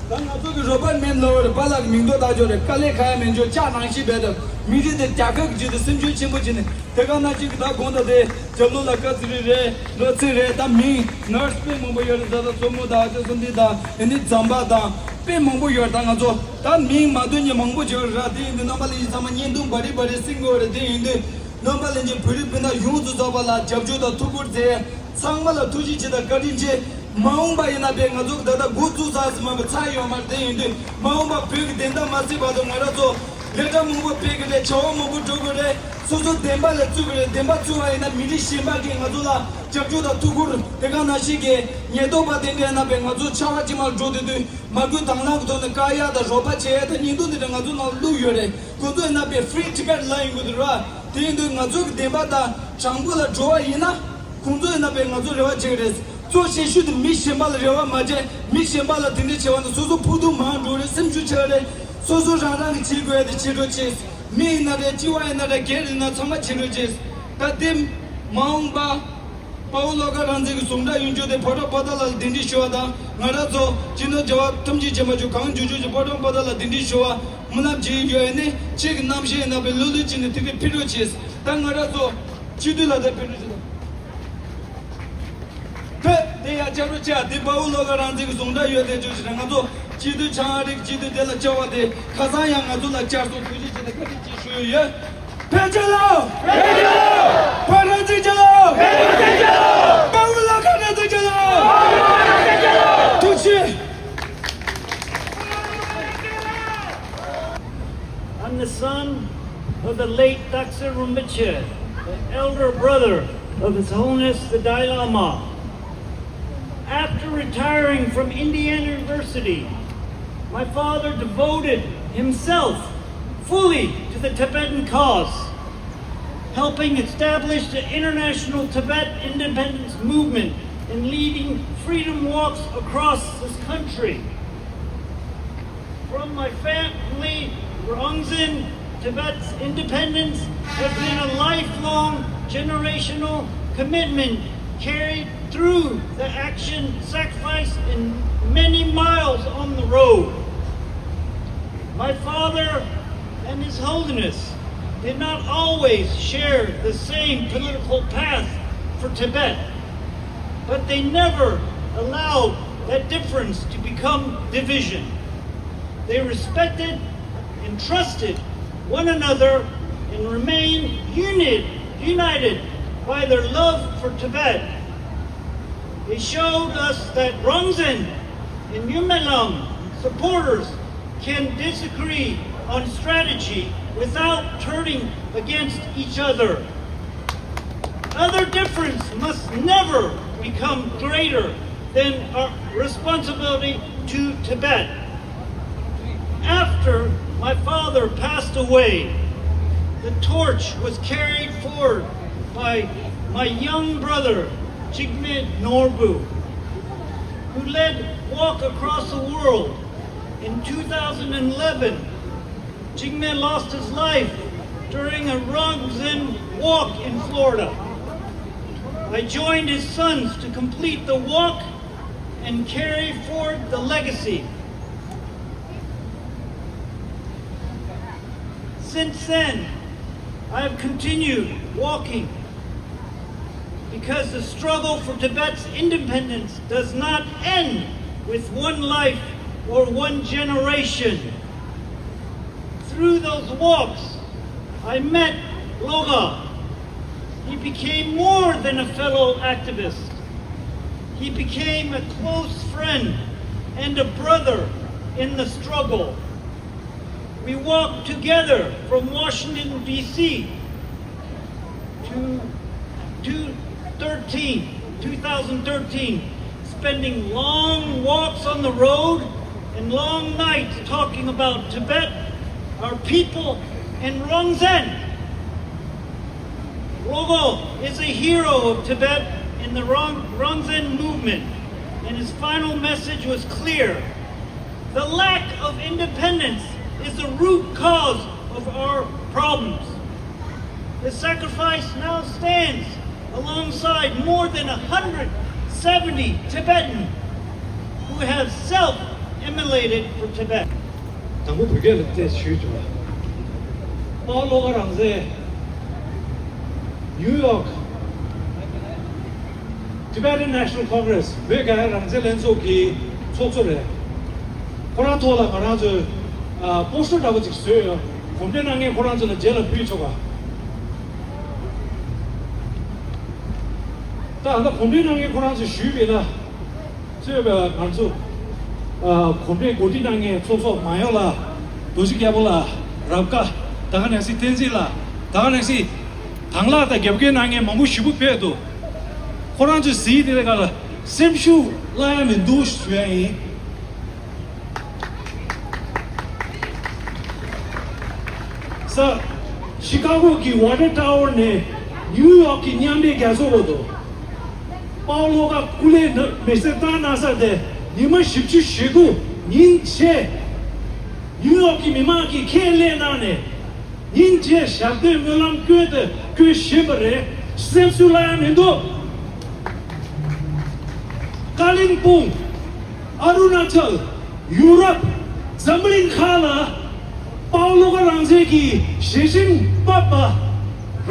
ད་ང་ཚོ་གི་རོ་པར་མེན་ལོ་རེ་པཱ་ལགས་ཀྱི་མིང་ཐོག་ད་ཅོ་རེ་དཀའ་ལས་ཁག་ཡ་མེད་འཇོག་ལྕགས་ནང་བཞིན་བས་ཏེ་མི་རིགས་དེ་རྒྱལ་ཁབ་ཀྱི་ཆེད་དུ་སེམས་ཆུང་ཆེན་པོ་བྱས་ནས། དེ་ག་ནང་བཞིན་གྱི་ད་དགོངས་དག་དེ་རྒྱབ་ལོགས་ལ་བཀའ་ཚེ་རིང་རེད། ལོ་ཚེ་རིང་རེད། ད་མིང་ནར་སི་དཔེ་མང་པོ་ཡོད་རེད། ད་ད་མཚོ་མོ་དང་ཨ་ཅག་སུ་འདི་དང་ཨེ་ནི་ཛམ་བྷ་དང་དཔེ་མང་པོ་ཡོད་རེད། ད་ང་ཚོ་ད་མིང་མ་འདོན་མཁན་མང་པོ་ཅིག་ཡོད་རེད། དེ་ཡིན་དུས་རྣམ་པ་ལྷན་རྒྱས་ཚང་མ་བརྙན་ཐུང་བ་རི་བ་རི་སིང་གི་ཡོད་རེད། དེ་ཡིན་དུས་རྣམ་པ་ལྷན་རྒྱས་བོད་རིགས་སྤུན་ཟླ་ཡོངས་སུ་རྫོགས་པ་ལ་རྒྱབ་སྐྱོར་དང་ཐུགས་ཁུར་མཛད། ཚང་མ་ལ་ཐུགས་རྗེ་ཆེ་དང་བཀའ་དྲིན་ཆེ། མ་འོངས་པ་ཡིན་ན་བས་ང་ཚོ་ད་ལྟ་འགོ་བཙུགས་ཚར་ཟིན་མ་པ་ཚར་ཡོད་མ་རེད། དེ་ཡིན་དུས་མ་འོངས་པ་བོད་ཀྱི་བདེན་མཐའ་མ་གསལ་བར་དུ་ང་རང་ཚོ་ལས་གྲྭ་མང་པོ་སྤེལ་གི་རེད། བྱ་བ་མང་པོ་འགྲོ་གི་རེད། སོ་སོ་བདེན་པ་ལ་བཙུགས་གི་རེད། བདེན་པ་བཙུགས་པ་ཡིན་ན་མི་རིགས་གཞན་པ་གིས་ང་ཚོ་ལ་རྒྱབ་སྐྱོར་དང་ཐུགས་ཁུར། དེ་ག་ནང་བཞིན་གྱི་ཉེན་རྟོག་པ་དེ་འདྲ་ཡིན་ན་བས་ང་ཚོ་ཆར་པ་དཀྱིལ་མར་འགྲོ་དུས་དུས་མ་སྐུལ་དང་བླངས་ཀྱི་ཐོག་ནས་བཀག་ཡ་དང་རོགས་པ་བྱེད་ཡ་དང་བརྙན་ཐུང་དེ་འདྲ་ང་ཚོ་ནང་བླུགས་ཡོད་རེད། ཁོང་ཚོ་ཡིན་ན་བས་Free Tibet ལབ་ཡོང་གི་འདུག་ར། དེ་ཡིན་དུས་ང་ཚོ་གི་བདེན་པ་དང་དྲང་པོ་ལ་འགྲོ་བ་ཡིན་ན། ཁོང་ཚོ་ཡིན་ན་བས་ང་ཚོ་རེ་བ་བྱེད་ཀྱི་རེད། གཙོ་ཆེ་ཤོས་དེ་མི་གཞན་པ་ལ་རེ་བ་མ་བྱེད། མི་གཞན་པ་ལ་དེ་འདྲ་བྱེད་པ་ན་སོ་སོ་ཕུགས་འདུན་མང་འགྲོ་རེད། སེམས་ཤུགས་ཆག་རེད། སོ་སོ་རང་རང་གི་བྱེད་དགོས་ཡ་དེ་བྱེད་རོགས་བྱེད། མི་ཡིན་ན་རེད། སྤྱི་བ་ཡིན་ན་རེད། སྒེར་ཡིན་ན་ཚང་མ་བྱེད་རོགས་བྱེད། ད་དེ་མ་འོངས་པ་དཔའ་བོ་བློ་དགའ་རང་བཙན་གྱི་ཟུངས་ཁྲག་གཡུ་མཆོག་དེ་ཕོ་བྲང་པོ་ཏཱ་ལ་ལ་གདན་འདྲེན་ཞུ་བ་དང་། ང་རང་ཚོ་སྤྱི་ནོར་རྒྱལ་བ་ཐམས་ཅད་མཁྱེན་པ་མཆོག་གང་བྱུང་བྱུང་ཞིག་ཕོ་བྲང་པོ་ཏཱ་ལ་གདན་འདྲེན་ཞུ་བ་སྨོན་ལམ་བྱེད་ཡོད། ཨ་ནི་ཁྱེད་ཀྱི་རྣམ་ཤེས་ཡིན་ན་བས་ལྷོད་ལྷོད་བྱས་ནས་དེ་གའི་ཕེབས་རོགས་བྱེད། ད་ང་རང་ཚོ་སྤྱི་འཐུས་ལ་དེ་ཕེབས་རོགས་བྱེད་དང་། ཕེབས་དེ་ཡ་བཅར་རོགས་བྱེད། དེ་དཔའ་བོ་བློ་དགའ་རང་བཙན་གྱི་ཟུངས་ཁྲག་ཡོད་དེ་བྱུང་ཞིག་ང་ཚོ་སྤྱི་འཐུས་ཆང་ཨ་རིག་སྤྱི་འཐུས་དེ་ལ་བཅར་བ་དེ་ཁ་སང་ཡང་ང་ཚོ་ལ་བཅར་སོང་། ཐུགས་རྗེ་ཆེ་དང་བཀའ་དྲིན་ཆེ་ཞུ་ཡོད། ཕེབས་བཅར་ལ། ཕེབས་བཅར་ལ། བོད་རང་བཙན་བཅར་ལ། བོད་རང་བཙན་བཅར་ལ། དཔའ་བོ་བློ་དགའ་རང་བཙན་བཅར་ལ། བོད་རང་བཙན་བཅར་ལ། ཐུགས་རྗེ་ཆེ། I'm the son of the late Takse Rinpoche, the elder brother of His Holiness the Dalai Lama. After retiring from Indiana University, my father devoted himself fully to the Tibetan cause, helping establish the International Tibet Independence Movement and leading freedom walks across this country. From my family, Rongzin, Tibet's independence has been a lifelong generational commitment carried through the action sacrifice and many miles on the road. My father and His Holiness did not always share the same political path for Tibet, but they never allowed that difference to become division. They respected and trusted one another and remained unit, united by their love for Tibet. They showed us that Rongzin and Nyume Lam supporters can disagree on strategy without turning against each other. Other difference must never become greater than our responsibility to Tibet. After my father passed away, the torch was carried forward by my young brother, Jigme Norbu, who led Walk Across the World. In two thousand eleven, Jigme lost his life during a Rongzin walk in Florida. I joined his sons to complete the walk and carry forward the legacy. Since then, I have continued walking because the struggle for Tibet's independence does not end with one life or one generation. Through those walks, I met Loga. He became more than a fellow activist. He became a close friend and a brother in the struggle. We walked together from Washington, D C to two thirteen, two thousand thirteen, spending long walks on the road and long nights talking about Tibet, our people, and Rongzhen. Rogo is a hero of Tibet in the Rong- Rongzhen movement, and his final message was clear. The lack of independence is the root cause of our problems. The sacrifice now stands alongside more than one hundred seventy Tibetans who have self-immolated for Tibet. དང་པོ་བོད་སྐད་ལ་བལྟས་ཞུས་བྱུང་བ། པའོ་ལོ་ཀ་རང་བཙན། ནིའུ་ཡོག Tibetan National Congress བོད་རྒྱ་རང་བཙན་ལྷན་ཚོགས་ཀྱི་ཚོགས་གཙོ་རེད། ཁོ་རང་ཐོག་ལ་ང་རང་ཚོས་ཨ་པོ་སི་ཊར་འདྲ་པོ་ཅིག་བཟོས་ཡོད། གོམ་བགྲོད་གནང་མཁན་ཁོ་རང་ཚོ་ལ་རྗེས་ལ་ཕུལ་ཆོག་ག་ད་ཨ་ད་གོམ་བགྲོད་གནང་མཁན་ཁོ་རང་ཚོས་ཞུས་པ་ཡིན་ན། གཙོས་པའི་ང་ཚོ་ཨ་གོམ་བགྲོད་གོ་སྒྲིག་གནང་མཁན་ཚོགས་གཙོ་མ་ཡོང་ལགས། རྡོ་རྗེ་རྒྱལ་པོ་ལགས། རབ་དགའ། ད་ག་ནང་བཞིན་བསྟན་འཛིན་ལགས། ད་ག་ནང་བཞིན་དང་བླངས་དང་རྒྱབ་སྐྱོར་གནང་མཁན་མང་པོ་ཞེ་པོ་ཕེབས་འདུག་ཁོ་རང་ཚོས་གཟིགས་དེ་ལ་ག་ལ་སེམས་ཤུགས་བརླག་ཡ་མི་འདུག་ཞུ་ཡ་ཡིན། ས། ཤི་ཀ་གོ་གི་ཝ་ཊར་ཊ་ཝར་ནས་ནིའུ་ཡོག་གི་མཉམ་འབྲེལ་རྒྱལ་ཚོགས་བར་དུ། པའོ་ལོ་ཀ་སྐུ་ལས་ན་མེ་སྲེག་བཏང་གནང་ས་དེ་ཉི་མ་བཞི་བཅུ་ཞེ་དགུ་ཉིན་ཕྱེད། ནིའུ་ཡོག་གི་མི་མང་གིས་ཁས་ལེན་གནང་ནས་ཉིན་ཕྱེད་ཞབས་བརྟན་སྨོན་ལམ་སྐྱོན་དུ་བསྐྱོན་བཞིན་པ་རེད། སེམས་ཤུགས་བརླག་ཡ་མི་འདུག་ཀ་ལིང་སྤུང་། ཨ་རུ་ན་ཅལ། ཡུ་རོབ། འཛམ་བུ་གླིང་ཁག་ལ་པའོ་ལོ་ཀ་རང་བཙན་གྱི་ཞལ་ཆེམས་ཕབ་པ།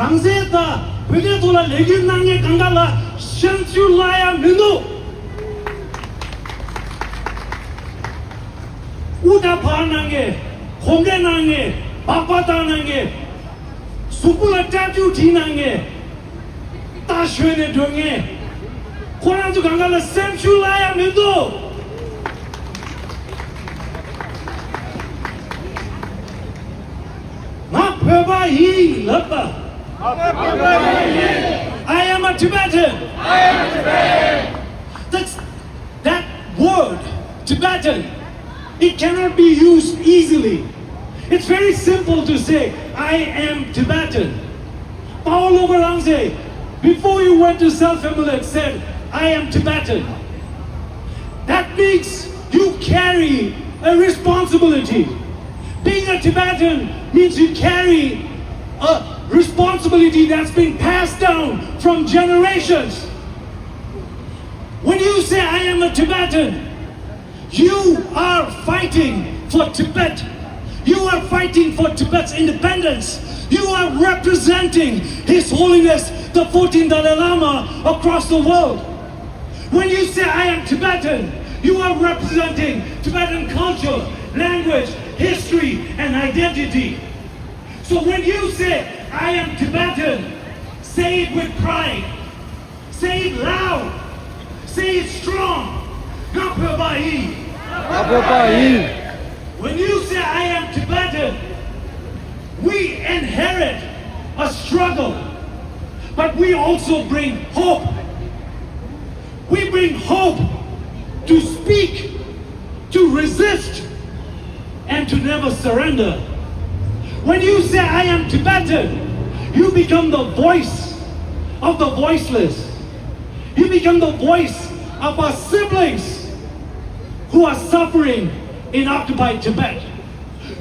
རང་བཙན་དང་བོད་དོན་ཐོག་ལ་ལས་འགུལ་གནང་མཁན་གང་ག་ལ་སེམས་ཤུགས་བརླག་ཡ་མི་འདུག་དབུ་སྐྲ་ཕར་གནང་མཁན། གོམ་བགྲོད་གནང་མཁན། སྦག་སྦག་བཏང་གནང་མཁན། གཟུགས་པོ་ལ་སྐྲ་འཁྱུག་བྲིས་གནང་མཁན། རྟ་ཞོན་ནས་འགྲོ་མཁན། ཁོ་རང་ཚོ་གང་ག་ལ་སེམས་ཤུགས་བརླག་ཡ་མི་འདུག་ང་བོད་པ་ཡིན་ལབ་པ། ང་བོད་པ་ཡིན། I am a Tibetan. I am a Tibetan. That's, that word, Tibetan, it cannot be used easily. It's very simple to say, "I am Tibetan." Paolo Garamse, before you went to self-immolate, said, "I am Tibetan." That means you carry a responsibility. Being a Tibetan means you carry a responsibility that's been passed down from generations. When you say, "I am a Tibetan," you are fighting for Tibet. You are fighting for Tibet's independence. You are representing His Holiness the fourteenth Dalai Lama across the world. When you say, "I am Tibetan," you are representing Tibetan culture, language, history, and identity. So when you say, "I am Tibetan," say it with pride. Say it loud. Say it strong. Nga pho ba yi. Nga pho ba yi. When you say, "I am Tibetan," we inherit a struggle, but we also bring hope. We bring hope to speak, to resist, and to never surrender. When you say, "I am Tibetan," you become the voice of the voiceless. You become the voice of our siblings who are suffering in occupied Tibet.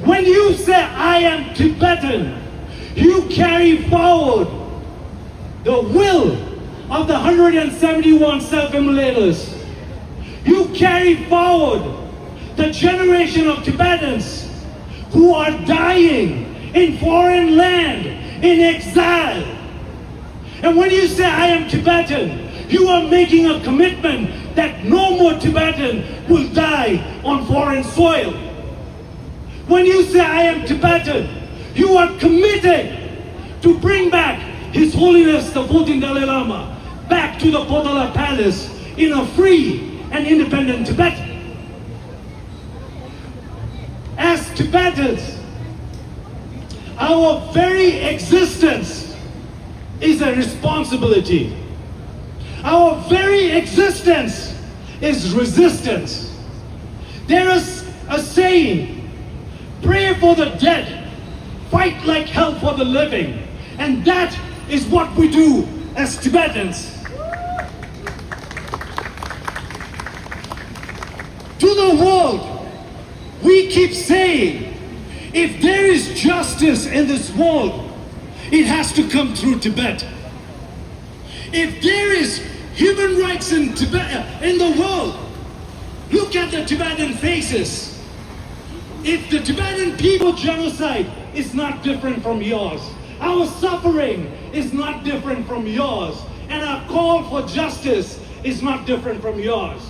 When you say, "I am Tibetan," you carry forward the will of the hundred and seventy-one self-immolators. You carry forward the generation of Tibetans who are dying in foreign land, in exile. And when you say, "I am Tibetan," you are making a commitment that no more Tibetan will die on foreign soil. When you say, "I am Tibetan," you are committed to bring back His Holiness the fourteenth Dalai Lama back to the Potala Palace in a free and independent Tibet. As Tibetans, our very existence is a responsibility. Our very existence is resistance. There is a saying, "Pray for the dead, fight like hell for the living." And that is what we do as Tibetans. To the world, we keep saying, If there is justice in this world, it has to come through Tibet. If there is human rights in Tibet, in the world, look at the Tibetan faces. If the Tibetan people genocide is not different from yours, our suffering is not different from yours, and our call for justice is not different from yours.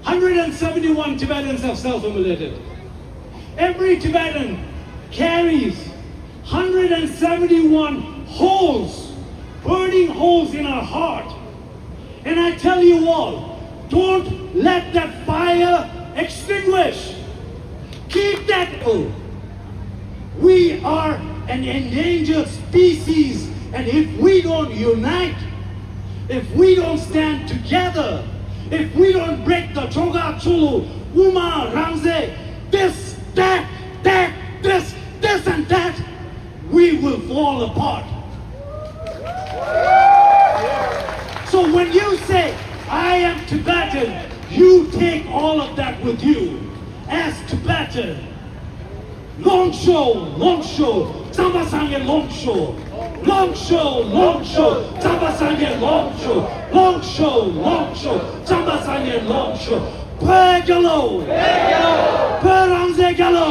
Hundred and seventy-one Tibetans have self-immolated. Every Tibetan carries hundred and seventy-one holes, burning holes in our heart. And I tell you all, don't let that fire extinguish. Keep that. We are an endangered species, and if we don't unite, if we don't stand together, if we don't break the Choga Chulu, Uma Rangze, this, that, that, this, this, and that, we will fall apart. So when you say, "I am Tibetan," you take all of that with you. As Tibetan, long show, long show, Tsamba Sangye long show. Long show, long show, Tsamba Sangye long show. Long show, long show, Tsamba Sangye long show. བོད་རྒྱལ་ལོ། བོད་རང་བཙན་རྒྱལ་ལོ།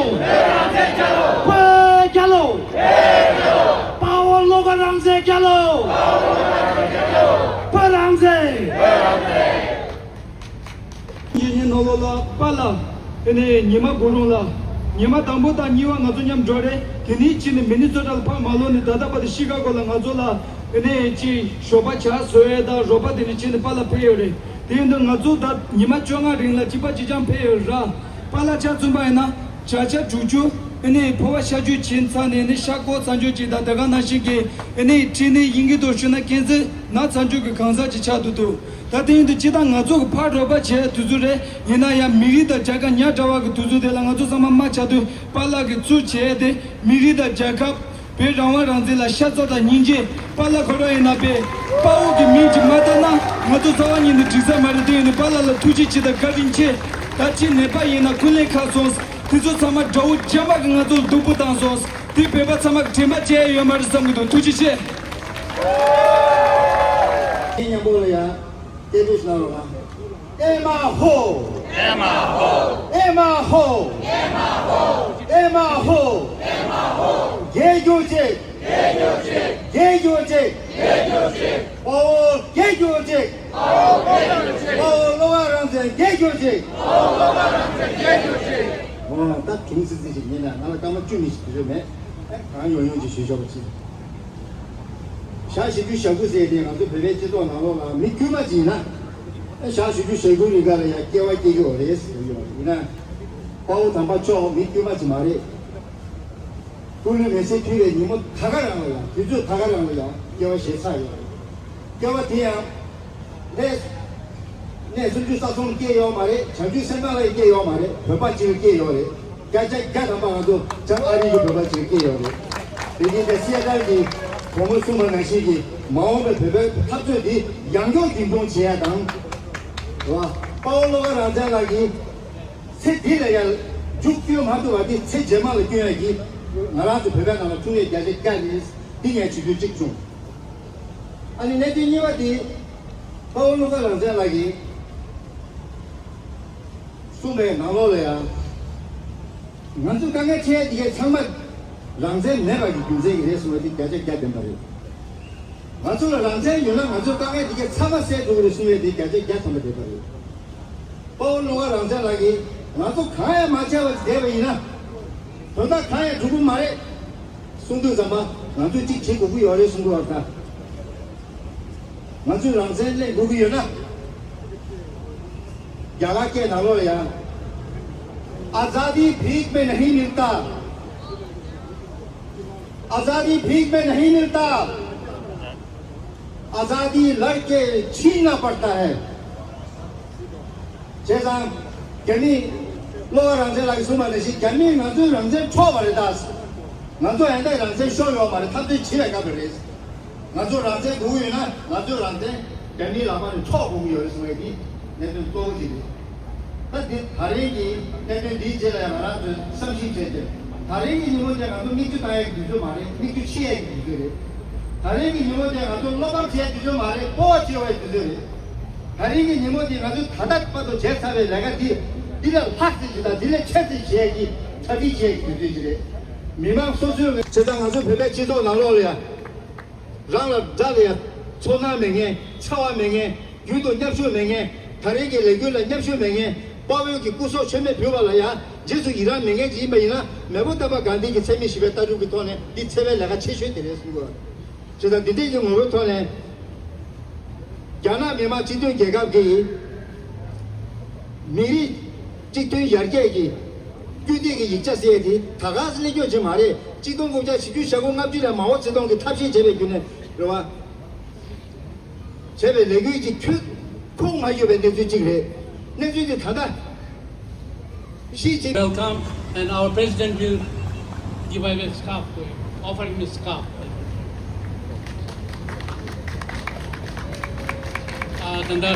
བོད་རྒྱལ་ལོ། དཔའ་བོ་བློ་དགའ་རང་བཙན་རྒྱལ་ལོ། བོད་རང་བཙན། ཡིན་ནོ་ལོ་ལ་པཱ་ལགས། ཨེ་ནས་ཉི་མ་གུ་རུང་ལགས། ཉི་མ་དང་པོ་དང་གཉིས་པ་ང་ཚོ་མཉམ་འགྲོ་རེད། དེ་ནས་ཕྱིན་ནས་མི་ནི་སོ་ཊ་ལ་ཕར་མ་ལོག་ནས་ད་ལྟ་བར་དུ་ཤི་ཀ་གོ་ལ་ང་ཚོ་ལ་ཨེ་ནས་ཅི་ཞོགས་པ་ཇ་བཟོ་ཡས་དང་རོགས་པ་དེ་ནས་ཕྱིན་ནས་པཱ་ལགས་ཕེབས་ཡོད་རེད། དེ་ཡིན་དུས་ང་ཚོ་ད་ཉི་མ་བཅོ་ལྔ་རིང་ལ་གཅིག་པ་གཅིག་རྐྱང་ཕེབས་ཡོད་ར། པཱ་ལགས་ཆ་མཚོན་པ་ཡིན་ན་བྱ་ཆ་དྲུག་ཅུ་ཨེ་ནས་ཕོ་བ་ཤ་ཆུ་ཆེན་ཚ་ནས་ནི་ཤ་ཀོ་ཚ་འཇོག་ཅིག་དང་དེ་ག་ནང་བཞིན་གྱི་ཨེ་ནས་ཁྲི་ནས་དབྱིན་གྱི་དོ་ཞུ་ན་ཀན་ཚི་ན་ཚ་འཇོག་གི་གང་ཟག་ཅིག་ཆགས་འདུག་འདུག་ད་དེ་ཡིན་དུས་སྤྱི་བཏང་ང་ཚོ་གི་ཕར་རོགས་པ་བྱས་དུས་ཚོད་རེད། ཡིན་ན་ཡང་མི་རིགས་དང་རྒྱལ་ཁབ་ཉག་ཕྲ་བ་གི་དུས་ཚོད་དེ་ལ་ང་ཚོ་ཚང་མ་མ་ཆགས་དུས་པཱ་ལགས་ཀྱི་ཚུར་བྱས་ཏེ་མི་རིགས་དང་རྒྱལ་ཁབ་བོད་རང་དབང་རང་བཙན་ལ་ཤ་ཚ་དང་སྙིང་རྗེ། པཱ་ལགས་ཁོ་རང་ཡིན་ན་པས་དཔའ་བོ་གི་མིང་ཅིག་མ་བཏགས་ན་ང་ཚོ་རྩ་བ་ཉིད་ནས་འགྲིག་ས་མ་རེད། དེ་ཡིན་དུས་པཱ་ལགས་ལ་ཐུགས་རྗེ་ཆེ་དང་བཀའ་དྲིན་ཆེ། ད་ཅི་ནད་པ་ཡིན་ན་འཁོན་ལན་ཁ་སོང་། དེ་ཚོ་ཚང་མ་དགྲ་བོ་རྒྱ་དམར་གྱིས་ང་ཚོ་ལ་སྡུག་པོ་བཏང་སོང་། དེ་བོད་པ་ཚང་མ་གི་དྲན་པ་བརྗེད་ཡ་ཡོད་མ་རེད་བསམ་གི་འདུག་ཐུགས་རྗེ་ཆེ། ཁྱེད་མཉམ་པོ་ལ་ཡ་སྐད་འབོད་གནང་རོགས་གནང་། ཨེ་མ་ཧོ། ཨེ་མ་ཧོ། ཨེ་མ་ཧོ། ཨེ་མ་ཧོ། རྒྱལ་གྱུར་ཅིག་རྒྱལ་གྱུར་ཅིག་རྒྱལ་གྱུར་ཅིག་དཔའ་བོ་རྒྱལ་གྱུར་ཅིག་དཔའ་བོ་བློ་དགའ་རང་བཙན་རྒྱལ་གྱུར་ཅིག་ཨོ། ད་དྲུང་སི་སི་ཞིག་ཡིན་ན་ང་ལ་སྐར་མ་བཅུ་ནི་ཞིག་དུས་ཚོད་མེད། ཨེ་གང་ཡོང་ཡོང་ཅིག་ཞུས་ཆོག་པ་ཅིག་ཞག་བཞི་བཅུ་ཞེ་དགུ་ཟེར་དེ་ང་ཚོ་བོད་པའི་སྤྱི་ཚོགས་ནང་ལོགས་ལ་མི་དཀྱུས་མ་ཅིག་ཡིན་ན། ཨེ་ཞག་བཞི་བཅུ་ཞེ་དགུ་རིང་ག་ལ་ཡང་སྐྱེ་བ་སྐྱེ་གི་ཡོད་རེད་ཟེར་གི་ཡོད་ཡིན་ན། དཔའ་བོ་དམ་པ་མཆོག་མི་དཀྱུས་མ་ཅིག་མ་རེད། སྐུ་ལུས་མེ་སྲེག་ཐུལ་བའི་ཉིན་མོ་ད་ག་རང་ལ་ཡང་དུས་ཚོད་ད་ག་རང་ལ་ཡང་སྐྱེ་བ་བཞེས་ཚར་ཡོད་རེད། སྐྱེ་བ་དེ་ཡང་། གནས་གནས་སུམ་ཅུ་ས་གསུམ་སྐྱེས་ཡོད་མ་རེད། བྱང་ཆུབ་སེམས་དཔའ་ལ་སྐྱེས་ཡོད་མ་རེད། བོད་པ་ཅིག་ལ་སྐྱེས་ཡོད་རེད། བརྒྱ་ཆ་བརྒྱ་ཐམ་པ་ང་ཚོ་བྱང་ཨ་རི་གི་བོད་པ་ཅིག་ལ་སྐྱེས་ཡོད་རེད། དེ་ནི་ད་སི་ཨེ་ཊལ་གྱི་བུ་མོ་གསུངས་པ་ནང་བཞིན་གྱི་མ་འོངས་པའི་བོད་པའི་འཐབ་རྩོད་འདི་ཡང་སྐྱོང་རྒྱུན་འཁྱོངས་བྱེད་ཡ་དང་། རེད་བ། དཔའ་བོ་བློ་དགའ་རང་བཙན་ལགས་ཀྱིས། ཚེ་འདི་ལ་ཡང་མཇུག་སྐྱོན་མ་ཐུབ་པ་འདི་ཚེ་རྗེས་མ་ལ་སྐྱོན་ཡ་གི། ང་རང་ཚོ་བོད་པའི་ནང་ལ་འཁྲུངས་ཡས་བརྒྱ་ཆ་བརྒྱ་རེད། འདི་ངས་བྱེད་རྒྱུ་གཅིག་བྱུང་། ཨ་ནི་གནད་དོན་གཉིས་པ་དེ། དཔའ་བོ་བློ་དགའ་རང་བཙན་ལགས་ཀྱིས་གསུངས་པའི་ནང་ལོགས་ལ་ཡང་། ང་ཚོ་དཀའ་ངལ་འཕྲད་ཡ་དེ་གས་ཚང་མ་རང་བཙན་མེད་པ་གི་རྒྱུ་མཚན་གྱིས་རེད་གསུངས་པ་དེ་བརྒྱ་ཆ་བརྒྱ་བདེན་པ་རེད། ང་ཚོ་ལ་རང་བཙན་ཡོད་ན་ང་ཚོའི་དཀའ་ངལ་དེ་གས་ཚང་མ་སེལ་ཐུབ་ཀྱི་རེད་གསུངས་ཡ་དེ་བརྒྱ་ཆ་བརྒྱ་ཐམ་པ་བདེན་པ་རེད། དཔའ་བོ་བློ་དགའ་རང་བཙན་ལགས་ཀྱིས་ང་ཚོ་གང་ཡང་མ་བྱས་པ་བསྡད་པ་ཡིན་ན། དོན་དག་གང་ཡང་འགྲུབ་ཀྱི་མ་རེད། གསུང་དུས་ཙམ་པ་ང་ཚོས་གཅིག་བྱེད་དགོས་ཀྱི་ཡོད་རེད་གསུང་གི་ཡོད་པ་དང་། ང་ཚོས་རང་བཙན་ལེན་དགོས་ཀྱི་ཡོད་ན། རྒྱ་གར་སྐད་ནང་ལོགས་ལ་ཡང་། आज़ादी भीख में नहीं मिलता। आज़ादी भीख में नहीं मिलता। आज़ादी लड़ के छीनना पड़ता है। བྱས་ཙང་། རྒྱ་མིས། བློ་དགའ་རང་བཙན་ལགས་ཀྱིས་གསུངས་པ་ནང་བཞིན་རྒྱ་མིས་ང་ཚོའི་རང་བཙན་འཕྲོག་པ་རེད་ད། ང་ཚོ་ཡང་དག་རང་བཙན་ཤོར་ཡོད་མ་རེད། འཐབ་རྩོད་བྱེད་པའི་སྐབས་རེད། ང་ཚོ་རང་བཙན་དགོས་ཀྱི་ཡོད་ན་ང་ཚོའི་རང་བཙན་རྒྱ་མིའི་ལག་པ་ནས་འཕྲོག་དགོས་ཀྱི་ཡོད་རེད་གསུངས་པ་འདི་གནད་དོན་གཙོ་བོ་ཞིག་རེད། ད་འདི་ད་རེས་ཀྱི་གནད་དོན་འདིའི་རྗེས་ལ་ཡང་ང་རང་ཚོས་བསམ་གཞིག་བྱས་ཏེ། ད་རེས་ཀྱི་ཉིན་མོ་དེ་ང་ཚོ་མིག་ཆུ་བཏང་ཡའི་དུས་ཚོད་མ་རེད། མིག་ཆུ་ཕྱིས་ཡའི་དུས་ཚོད་རེད། ད་རེས་ཀྱི་ཉིན་མོ་དེ་ང་ཚོ་བློ་ཕམ་བྱེད་ཡའི་དུས་ཚོད་མ་རེད། སྤོབས་པ་བྱེད་དགོས་ཡའི་དུས་ཚོད་རེད། ད་རེས་ཀྱི་ཉིན་མོ་འདི་ང་ཚོས་ད་ལྟ་བར་དུ་བྱས་ཚར་བའི་ལས་ཀ་འདི་འདི་ལས་ལྷག་ཙམ་ཞིག་དང་འདི་ལས་ཆེ་ཙམ་བྱེད་ཡ་གི་གྲ་སྒྲིག་བྱེད་ཡ་གི་དུས་ཚོད་ཅིག་རེད། མི་མང་སོ་སོའི་ངོས། བྱས་ཙང་ང་ཚོ་བོད་པའི་སྤྱི་ཚོགས་ནང་ལོགས་ལ་ཡ། རང་ལ་དགྲ་ལ་ཡ། ཚོར་སྣང་མེད་མཁན། འཚེ་བ་མེད་མཁན། རྒྱུན་དུ་མཉམ་ཞུགས་མེད་མཁན། ད་རེས་ཀྱི་ལས་འགུལ་ལ་མཉམ་ཞུགས་མེད་མཁན། དཔའ་བོའི་གི་སྐུ་སྲོག་མཆོད་མེ་ཕུལ་བ་ལ་ཡ། རྗེས་སུ་ཡི་རང་མེད་མཁན་ཅིག་ཡིན་པ་ཡིན་ན། མེས་པོ་སྟོན་པ་གང་དེ་གི་འཚེ་མེད་ཞི་བའི་ལྟ་གྲུབ་ཀྱི་ཐོག་ནས་འདི་འཚེ་བའི་ལས་ཀ་ཆེ་ཤོས་དེ་རེད་གསུང་གི་ཡོད། བྱས་ཙང་འདི་འདྲའི་གི་ངོ་བོའི་ཐོག་ནས། རྒྱ་ནག་མི་དམངས་སྤྱི་མཐུན་རྒྱལ་ཁབ་ཀྱི་མི་རིགས་གཅིག་མཐུན་ཡར་རྒྱས་ཀྱི་སྐུལ་འདེད་ཀྱི་ཡིག་ཆ་ཟེར་ཡས་དེ་ད་ག་སེ་གླེང་རྒྱུ་ཅིག་མ་རེད། གཅིག་སྟོང་དགུ་བརྒྱ་བཞི་བཅུ་ཞེ་དགུ་ལྔ་བཅུ་ལ་མའོ་ཙེ་ཏུང་གིས་ཐབས་ཤེས་བྱས་པའི་བརྒྱུད་ནས་རེད་བ། བྱས་པའི་ལས་འགུལ་གྱི་ཁྱོན་ཁུངས་མ་ཡོད་པའི་གནས་ཚུལ་གཅིག་རེད། གནས་ཚུལ་དེ་ད་ལྟ། Welcome, and our president will give away scarf to him, offer him a scarf. ཨ། ད་ལྟ་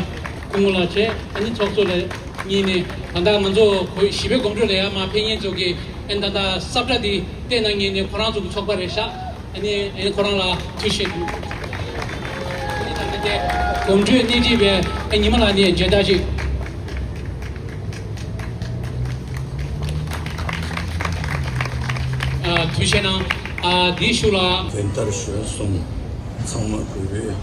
སྐུ་ངོ་ལགས་བྱས། ཨ་ནི་ཚོགས་གཙོ་ལགས་གཉིས་ནས། ད་ལྟ་ང་ཚོ་གོ་བཞི་པའི་གོམ་བགྲོད་ལ་ཡར་མར་ཕེབས་མཁན་ཚོ་གིས། ཨ་ནི་ད་ལྟ་ས་བཀྲ་འདི་བསྟན་གནང་མཁན་ནི་ཁོ་རང་ཚོ་གི་ཚོགས་པ་རེད་ཤག་ཨ་ནི་ཨེ་ཁོ་རང་ལ་ཐུགས་རྗེ་ཆེ་ཞུ། ཨ་ནི་ད་ལྟ་དེ་གོམ་བགྲོད་སྣེ་ཁྲིད་པའི་ཨེ་ཉི་མ་ལགས་ནས་མཇལ་དར་ཅིག་ཨ། ཐུགས་རྗེ་གནང་། ཨ། དེའི་ཤུལ་ལ། བན་དར་གཞོན་གསུམ་ཚང་མ་གུས་པས་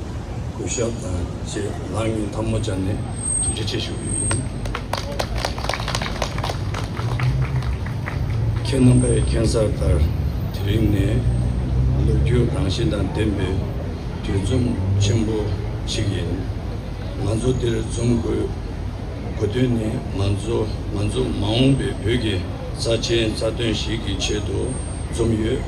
གུས་ཞབས་དང་བཅས་ལག་གཉིས་ཐལ་མོ་སྦྱར་ནས་ཐུགས་རྗེ་ཆེ་ཞུ་རྒྱུ་ཡིན། ཁྱེད་རྣམ་པས་མཁྱེན་གསལ་ལྟར། དེ་རིང་ནི་ལོ་རྒྱུས་རང་བཞིན་དང་ལྡན་པའི་དུས་མཚམས་ཆེན་པོ་ཞིག་ཡིན། ང་ཚོ་འདིར་འཛོམས་དགོས་དགོས་དོན་ནི། ང་ཚོ་ང་ཚོ་མ་འོངས་པའི་བོད་ཀྱི་རྩ་ཆེན་རྩ་དོན་ཞིག་གི་ཆེད་དུ་འཛོམས་ཡོད།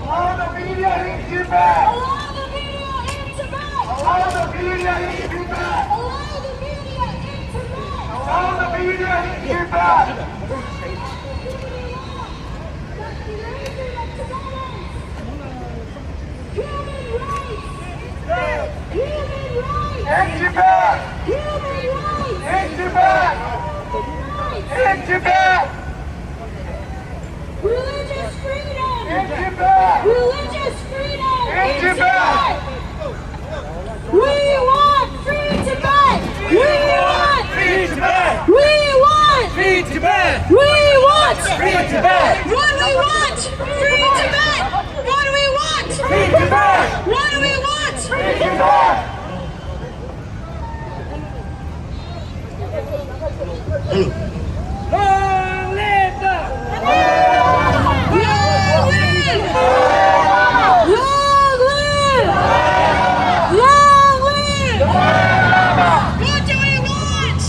Allow the media in Tibet! Allow the media in Tibet! Allow the media in Tibet! Allow the media in Tibet! Allow the media in Tibet! Human rights! Human rights! In Tibet! Human rights! In Tibet! Human rights! In Tibet! Religious freedom! In Tibet! Religious freedom! In Tibet! We want free Tibet! We want free Tibet! We want free Tibet! We want free Tibet! What we want! Free Tibet! What do we want? Free Tibet! What do we want? Free Tibet! Long live the— Long live! Long live! Long live! What do we want?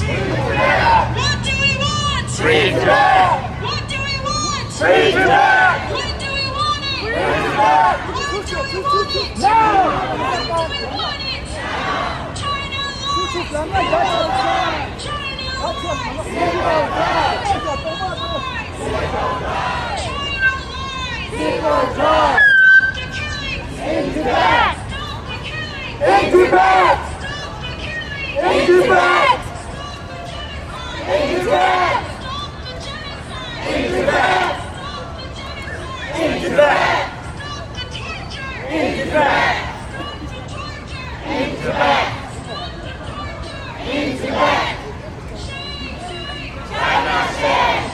What do we want? Free Tibet! What do we want? Free Tibet! When do we want it? Free Tibet! When do we want it? Now! When do we want it? China lies! China lies! People drive! In Tibet! In Tibet! In Tibet! In Tibet! In Tibet! In Tibet! In Tibet! In Tibet! In Tibet! China shame!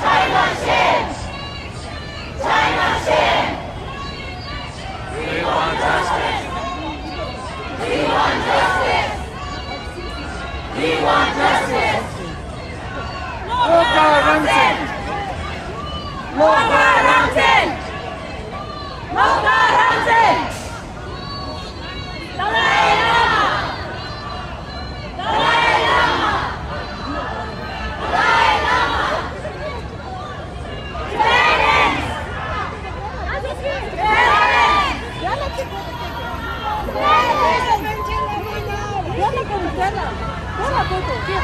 China shame! China shame! We want justice! We want justice! We want justice! ལོག་པ་རང་བཙན། ལོག་པ་རང་བཙན། ལོག་པ་རང་བཙན། ཏཱ་ལའི་བླ་མ། ཏཱ་ལའི་བླ་མ། ཏཱ་ལའི་བླ་མ། Tibetans!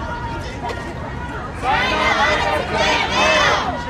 Tibetans! China out of Tibet now!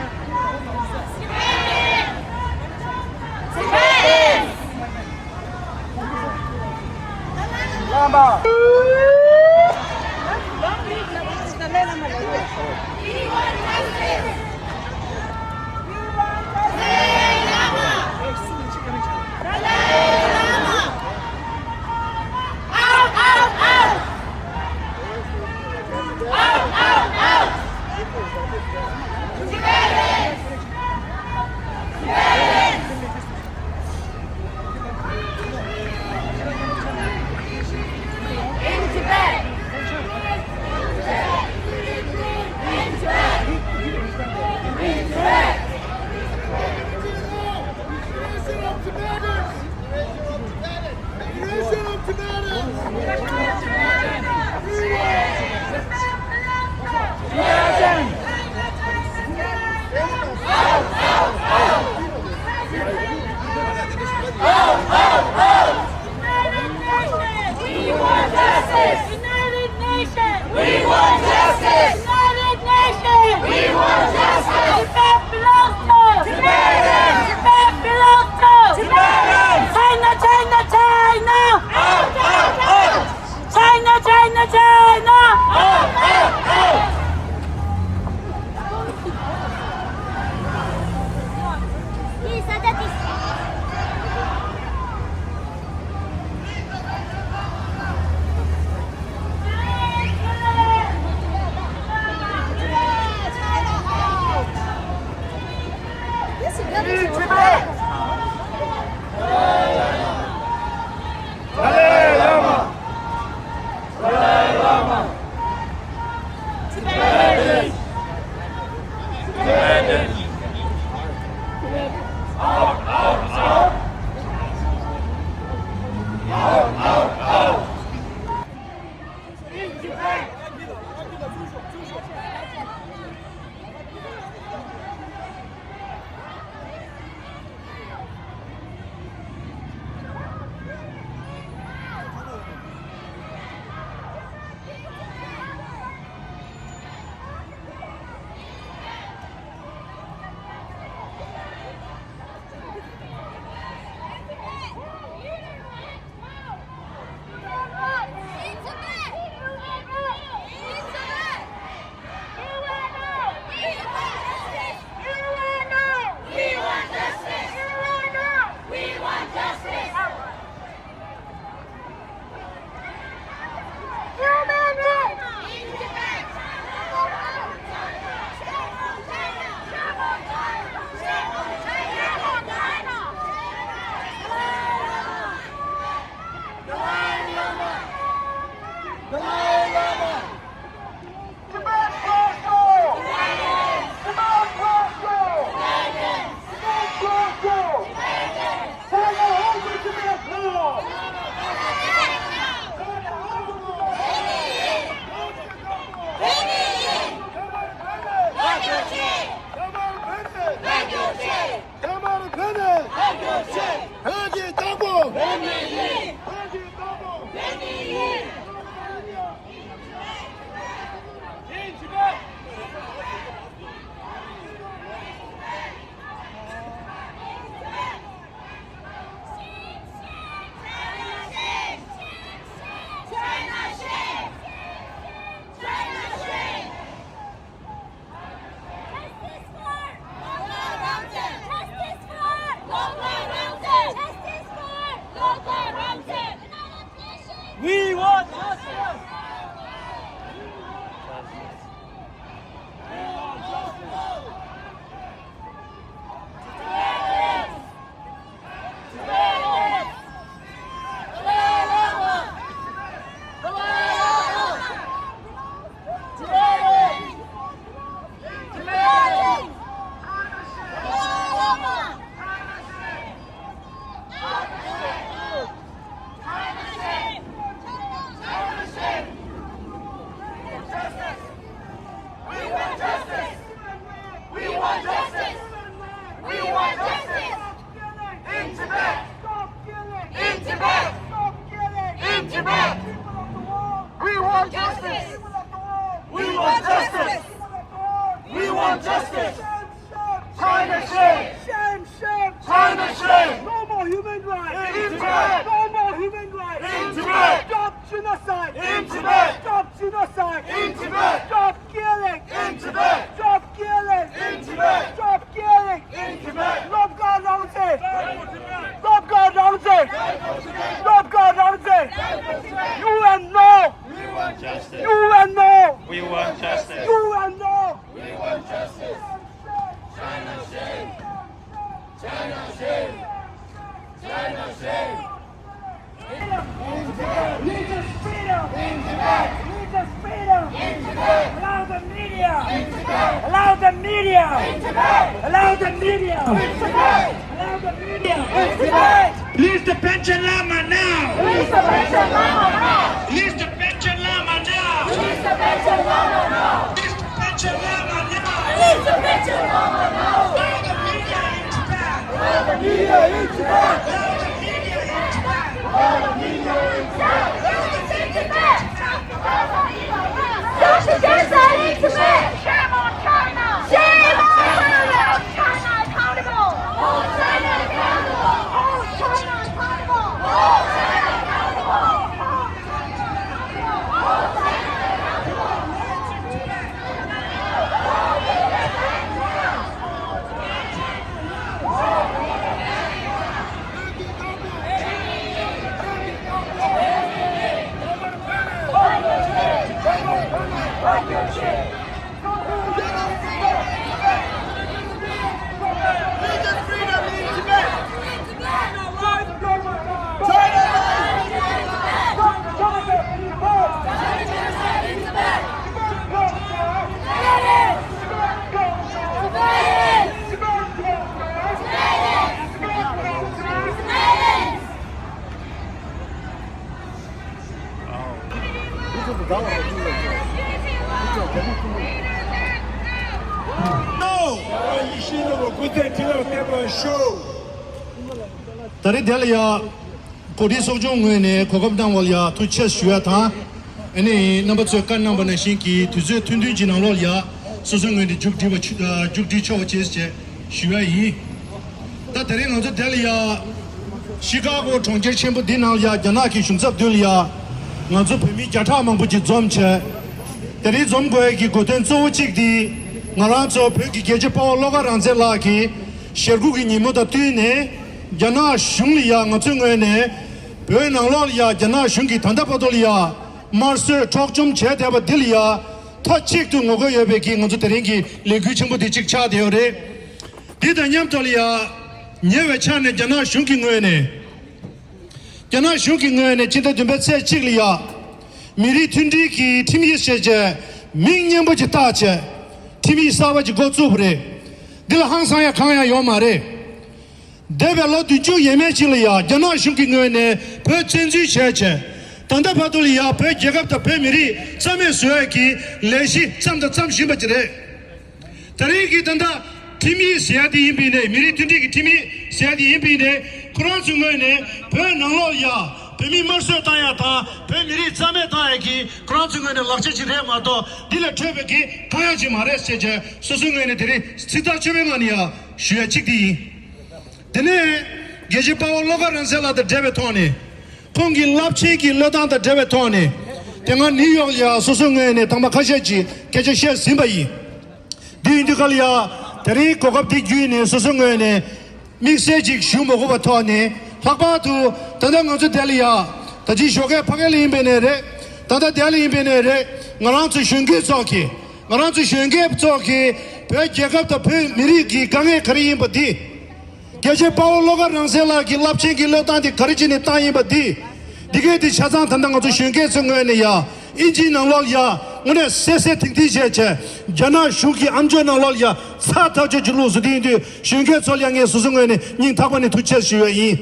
United Nations! We want justice! United Nations! We want justice! Tibet belongs to Tibetans! Tibet belongs to Tibetans! China, China, China! Out, out, out! China, China, China! Out, out, out! བོད་ཀྱི་བདག་པོ། བོད་ཀྱི་བདག་པོ། Justice for Lok Hwai Rangchen! Justice for Lok Hwai Rangchen! Justice for Lok Hwai Rangchen! United Nations! We want justice! We want justice! We want justice! We want justice! We want justice! In Tibet! Stop killing! In Tibet! Stop killing! In Tibet! People of the world! We want justice! People of the world! We want justice! People of the world! We want justice! Shame, shame! China, shame! Shame, shame! China, shame! No more human rights! In Tibet! No more human rights! In Tibet! Stop genocide! In Tibet! Stop genocide! In Tibet! Stop killing! In Tibet! Stop killing! In Tibet! Stop killing! In Tibet! Lop Gar Rangze! Lop Gar Rangze! Lop Gar Rangze! U N no! We want justice! U N no! We want justice! U N no! We want justice! China shame! China shame! China shame! Religious freedom! Religious freedom! Allow the media! Allow the media! Allow the media! Allow the media! Release the Panchen Lama now! Release the Panchen Lama now! Release the Panchen Lama now! Release the Panchen Lama now! Release the Panchen Lama now! Release the Panchen Lama now! Allow the media in Tibet! Allow the media in Tibet! Allow the media in Tibet! Allow the media in Tibet! Allow the media in Tibet! Stop the genocide in Tibet! Shame on China! Shame on China! Hold China accountable! Hold China accountable! Hold China accountable! Hold China accountable! Hold China accountable! Hold China accountable! ད་རེས་དེ་ལ་ཡ། གོ་སྒྲིག་ཚོགས་ཆུང་ངོས་ནས་གོ་སྐབས་གནང་བ་ལ་ཡ་ཐུགས་རྗེ་ཆེ་ཞུ་ཡ་དང་། ཨ་ནི་རྣམ་པ་ཚོས་བཀའ་གནང་བ་ནང་བཞིན་གྱི་དུས་ཚོད་ཐུང་ཐུང་གི་ནང་ལོགས་ལ་ཡ་སོ་སོའི་ངོས་ནས་མཇུག་སྒྲིལ་བ་ཆུ་ཨ་མཇུག་སྒྲིལ་ཆོག་པ་བྱས་ཞེས་ཞུ་ཡ་ཡིན། ད་དེ་རིང་ང་ཚོ་དེ་ལ་ཡ་ཤི་ཀ་གོ་གྲོང་ཁྱེར་ཆེན་པོ་འདི་ནང་ལ་ཡ་རྒྱ་ནག་གི་གཞུང་ཚབ་མདུན་ལ་ཡ་ང་ཚོ་བོད་མི་བརྒྱ་ཕྲག་མང་པོ་ཅིག་འཛོམས་བྱས། དེ་རིང་འཛོམས་དགོས་ཡ་གི་དགོས་དོན་གཙོ་བོ་གཅིག་འདི་ང་རང་ཚོ་བོད་ཀྱི་རྒྱལ་གཅེས་དཔའ་བོ་བློ་དགའ་རང་བཙན་ལགས་ཀྱི་ཞེ་དགུ་གི་ཉིན་མོ་དང་བསྟུན་ནས། རྒྱ་ནག་གཞུང་ལ་ཡ་ང་ཚོའི་ངོས་ནས་བོད་ནང་ལོགས་ལ་ཡ་རྒྱ་ནག་གཞུང་གིས་ད་ལྟ་བར་དུ་ལ་ཡ་དམར་གསོད་འཕྲོག་བཅོམ་བྱས་བསྡད་པ་འདི་ལ་ཡ་མཐའ་གཅིག་ཏུ་ངོ་རྒོལ་ཡོད་པའི་གི་ང་ཚོ་དེ་རིང་གི་ལས་འགུལ་ཆེན་པོ་འདི་གཅིག་ཆགས་བསྡད་ཡོད་རེད། འདི་དང་མཉམ་དུ་ལ་ཡ་ཉེ་བའི་ཆར་ནས་རྒྱ་ནག་གཞུང་གི་ངོས་ནས། རྒྱ་ནག་གཞུང་གི་ངོས་ནས་སྤྱི་ཟླ་བདུན་པའི་ཚེས་གཅིག་ལ་ཡ། མི་རིགས་མཐུན་སྒྲིལ་གྱི་ཁྲིམས་ཡིག་ཞེས་བྱས་མིང་སྙན་པོ་ཅིག་བཏགས་བྱས། ཁྲིམས་ཡིག་གསར་པ་ཅིག་འགོ་བཙུགས་པ་རེད། འདི་ལ་ཧང་སང་ཡ་གང་ཡང་ཡོད་མ་རེད། འདས་པའི་ལོ་བདུན་ཅུ་ཡས་མས་ཅིག་ལ་ཡ་རྒྱ་ནག་གཞུང་གི་ངོས་ནས་བོད་བཙན་འཛུལ་བྱས་བྱས། ད་ལྟ་བར་དུ་ལ་ཡ་བོད་རྒྱལ་ཁབ་དང་བོད་མི་རིགས་རྩ་མེད་བཟོ་ཡ་གི་ལས་གཞི་བརྩམས་དང་རྩོམ་བཞིན་པ་ཅིག་རེད། ད་རེས་ཀྱི་ད་ལྟ་ཁྲིམས་ཡིག་ཟེར་ཡ་དེ་ཡིན་པའི་ནས་མི་རིགས་མཐུན་སྒྲིལ་གྱི་ཁྲིམས་ཡིག་ ཟེར་དེ་ཡིན་པས་ནས་ཁོ་རང་ཚོའི་ངོས་ནས་བོད་ནང་ལོགས་ཡ་བོད་མི་དམར་གསོད་བཏང་ཡ་དང་བོད་མི་རིགས་རྩ་མེད་བཏང་ཡ་གི་ཁོ་རང་ཚོའི་ངོས་ནས་ལག་ཆ་ཅིག་རེད་མ་གཏོགས་འདི་ལས་འཕྲོས་པའི་གི་གང་ཡང་ཅིག་མ་རེད་ཟེར་བྱས་སོ་སོའི་ངོས་ནས་དེ་རིང་ཚིག་ཐག་ཆོད་པའི་ངང་ནས་ཡ་ཞུ་ཡ་གཅིག་དེ་ཡིན། དེ་ནས་རྒྱལ་གཅེས་དཔའ་བོ་བློ་དགའ་རང་བཙན་ལགས་དང་འབྲེལ་བའི་ཐོག་ནས་ཁོང་གི་རླབས་ཆེན་གྱི་བློས་བཏང་དང་འབྲེལ་བའི་ཐོག་ནས་དེ་སྔ་ནིའུ་ཡོག་ལ་ཡ་སོ་སོའི་ངོས་ནས་དང་པ་ཁ་ཤས་ཀྱིས་སྐད་ཆ་བཤད་ཟིན་པ་ཡིན། འདི་ཡིན་དུས་ག་ལ་ཡ། དེ་རིང་གོ་སྐབས་འདི་བརྒྱུད་ནས་སོ་སོའི་ངོས་ནས་དམིགས་བསལ་ཅིག་ཞུ་མ་དགོས་པ་ཐོག་ནས་ལྷག་པར་དུ་ད་ལྟ་ང་ཚོ་དེ་ལ་ཡ། ད་ཅི་ཞོགས་ཀས་ཕ་གི་ལ་ཡིན་པས་ནས་རེད། ད་ལྟ་དེ་ལ་ཡིན་པས་ནས་རེད། ང་རང་ཚོ་གཞོན་སྐྱེས་ཚོ་གིས་ང་རང་ཚོ་གཞོན་སྐྱེས་ཚོ་གིས་བོད་རྒྱལ་ཁབ་དང་བོད་མི་རིགས་ཀྱི་དཀའ་ངལ་ག་རེ་ཡིན་པ་འདི། རྒྱལ་གཅེས་དཔའ་བོ་བློ་དགའ་རང་བཙན་ལགས་ཀྱི་རླབས་ཆེན་གྱི་བློས་བཏང་འདི་ག་རེ་བྱས་ནས་བཏང་ཡིན་པ་འདི། འདི་གས་འདི་ཆ་ཚང་ད་ལྟ་ང་ཚོ་གཞོན་སྐྱེས་ཚོའི་ངོས་ནས་ཡ། ཨིན་ཇིའི་ནང་ལོགས་ལ་ཡ། དངོས་གནས་གསལ་གསལ་ཐིང་ཐིང་བྱས་བྱས། རྒྱ་ནག་གཞུང་གི་ཨམ་ཅོག་ནང་ལོགས་ལ་ཡ། ཚ་ཐག་ཆོད་ཀྱི་ལུགས་སུ་འདི་ཡིན་དུས་གཞོན་སྐྱེས་ཚོ་ལ་ཡ་ངས་སོ་སོའི་ངོས་ནས་སྙིང་ཐག་པ་ནས་ཐུགས་རྗེ་ཆེ་ཞུ་ཡ་ཡིན།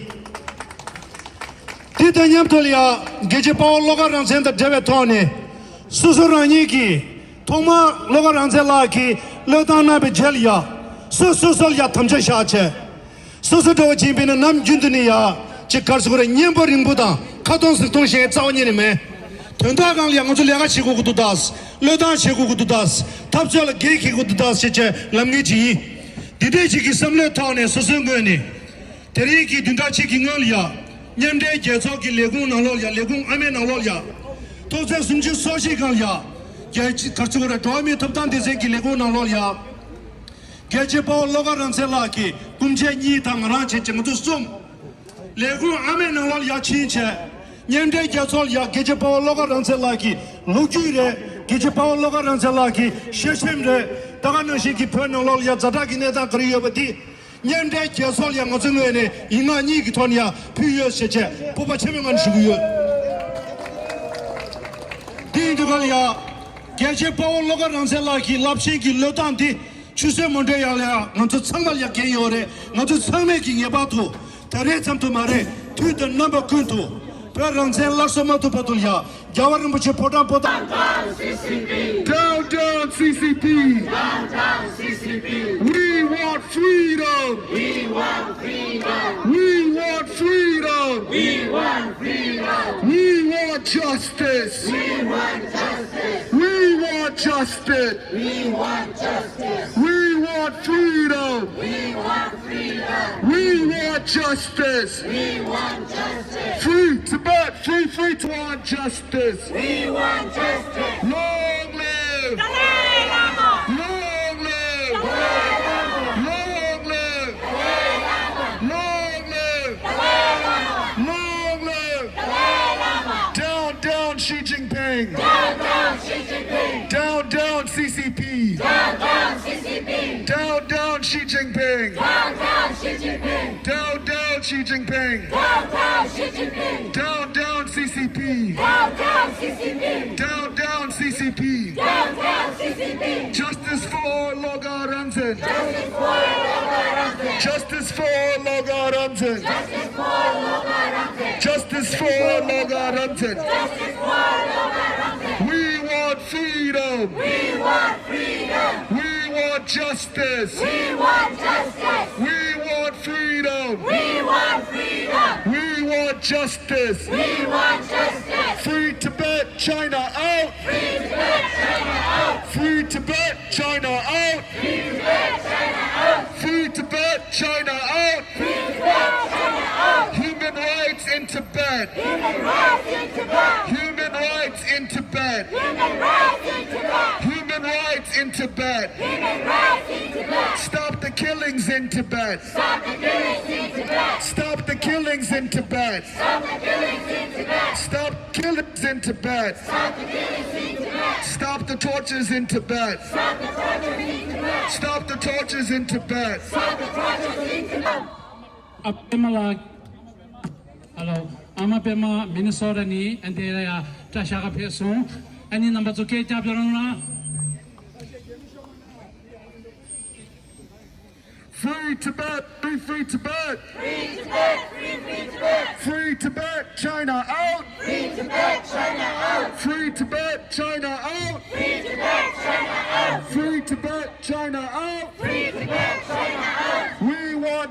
དེ་དང་མཉམ་དུ་ལ་ཡ། རྒྱལ་གཅེས་དཔའ་བོ་བློ་དགའ་རང་བཙན་དང་འབྲེལ་བའི་ཐོག་ནས། སོ་སོ་རང་ཉིད་ཀྱིས། ཐོག་མར་བློ་དགའ་རང་བཙན་ལགས་ཀྱིས་བློས་བཏང་གནང་བའི་རྗེས་ལ་ཡ། སོ་སོ་སོ་ལ་ཡ་དམ་བཅའ་བཞག་བྱས། སོ་སོ་འདྲ་བོ་ཅིག་ཡིན་པས་ན་ནམ་རྒྱུན་དུ་ནི་ཡ། ཅིག་གར་སོ་རེ་གཉེན་པོ་རིང་པོ་དང་ཁ་སྟོང་ཟིག་སྟོང་ཞེས་རྩ་བ་ཉིད་ནས་མེད། དོན་དག་སྒང་ལ་ཡ་ང་ཚོ་ལས་ཀ་བྱེད་དགོས་ཀྱི་འདུག་ད། བློས་བཏང་བྱེད་དགོས་ཀྱི་འདུག་ད། འཐབ་རྩོད་ལ་འགན་འཁྱེར་དགོས་འདུག་ད་ཞེས་བྱས་ལམ་ངན་ཅིག་ཡིན། འདི་འདྲས་ཅིག་གི་བསམ་བློའི་ཐོག་ནས་སོ་སོའི་ངོས་ནས། དེ་རིང་གི་བདུན་ཕྲག་གཅིག་གི་སྔོན་ལ་ཡ། མཉམ་འབྲེལ་རྒྱལ་ཚོགས་ཀྱི་ལས་ཁུངས་ནང་ལོགས་ལ་ཡ། ལས་ཁུངས་ཨ་མའི་ནང་ལོགས་ལ་ཡ། ཐོག་བརྩེགས་སུམ་ཅུ་སོ་བཞི་སྒང་ལ་ཡ། རྒྱལ་སྤྱི་གར་ཚུགས་ར་འགྲོ་བ་མིའི་ཐོབ་ཐང་སྡེ་ཚན་གྱི་ལས་ཁུངས་ནང་ལོགས་ལ་ཡ། རྒྱལ་གཅེས་དཔའ་བོ་བློ་དགའ་རང་བཙན་ལགས་ཀྱི་སྐུ་མཆེད་གཉིས་དང་ང་རང་བྱས་ཀྱི་ང་ཚོ་གསུམ། ལས་ཁུངས་ཨ་མའི་ནང་ལོགས་ལ་ཡ་ཕྱིན་བྱས། མཉམ་འབྲེལ་རྒྱལ་ཚོགས་ལ་ཡ་རྒྱལ་གཅེས་དཔའ་བོ་བློ་དགའ་རང་བཙན་ལགས་ཀྱི་ལོ་རྒྱུས་རེད། རྒྱལ་གཅེས་དཔའ་བོ་བློ་དགའ་རང་བཙན་ལགས་ཀྱི་ཤེར་ཕྱིན་རེད། ད་ག་ནང་བཞིན་གྱི་བོད་ནང་ལོགས་ལ་ཡ་ཛ་དྲག་གི་གནས་སྟངས་ག་རེ་ཡོད་པ་འདི། མཉམ་འབྲེལ་རྒྱལ་ཚོགས་ལ་ཡ་ང་ཚོའི་ངོས་ནས་ཡིག་ངག་གཉིས་ཀྱི་ཐོག་ནས་ཡ་ཕུལ་ཡོད་ཟེར་བྱས་སྤོབས་པ་ཆེན་པོའི་ངང་ནས་ཞུ་གི་ཡོད། དེ་ཡིན་དུས་ག་ལ་ཡ། རྒྱལ་གཅེས་དཔའ་བོ་བློ་དགའ་རང་བཙན་ལགས་ཀྱི་རླབས་ཆེན་གྱི་བློས་བཏང་འདི། ཆུད་ཟོས་མ་འགྲོ་ཡག་ལ་ཡ་ང་ཚོ་ཚང་མ་ལ་ཡ་འགན་ཡོད་རེད། ང་ཚོ་ཚང་མས་ཀྱི་ངེས་པར་དུ་ད་རེས་ཙམ་དུ་མ་རེད། དུས་དང་རྣམ་པ་ཀུན་ཏུ་བོད་རང་བཙན་སླར་གསོ་མ་ཐུབ་བར་དུ་ལ་ཡ། རྒྱལ་བ་རིན་པོ་ཆེ་ཕོ་བྲང་པོ་ཏཱ། Down, down, C C P! Down, down, C C P! We want freedom! We want freedom! We want freedom! We want freedom! We want justice! We want justice! We want justice! We want justice! We want freedom! We want freedom! We want justice! We want justice! Free Tibet! Free, free, we want justice! We want justice! Long live! Dalai Lama! Long live! Dalai Lama! Long live! Dalai Lama! Long live! Dalai Lama! Long live! Dalai Lama! Down, down, Xi Jinping! Down, down, Xi Jinping! Down, down, C C P! Down, down, C C P! Down, down, Xi Jinping! Down, down, Xi Jinping! Down, down, Xi Jinping! Down, down, Xi Jinping! Down, down, C C P! Down, down, C C P! Down, down, C C P! Down, down, C C P! Justice for Loga Ranzen! Justice for Loga Ranzen! Justice for Loga Ranzen! Justice for Loga Ranzen! Justice for Loga Ranzen! Justice for Loga Ranzen! We want freedom! We want freedom! We want justice! We want justice! We want freedom! We want freedom! We want justice! We want justice! Free Tibet, China out! Free Tibet, China out! Free Tibet, China out! Free Tibet, China out! Free Tibet, China out! Human rights in Tibet! Human rights in Tibet! Human rights in Tibet! Human rights in Tibet! Human rights in Tibet! Human rights in Tibet! Stop the killings in Tibet! Stop the killings in Tibet! Stop the killings in Tibet! Stop the killings in Tibet! Stop killings in Tibet! Stop the killings in Tibet! Stop the tortures in Tibet! Stop the tortures in Tibet! Stop the tortures in Tibet! Stop the tortures in Tibet! ཨ་པད་མ་ལགས། ཧེ་ལོ། ཨ་མ་པད་མ་མི་ནི་སོ་ཊ་ནས་ཨ་འདི་ལ་ཡ་བཀྲ་ཤག་ག་ཕེབས་སོང་། ཨ་ནི་རྣམ་པ་ཚོ་སྐད་རྒྱབ་རོགས་གནང་། Free Tibet! Free, free Tibet! Free Tibet! Free, free Tibet! Free Tibet! China out! Free Tibet! China out! Free Tibet! China out! Free Tibet! China out! Free Tibet! China out! Free Tibet! China out! We want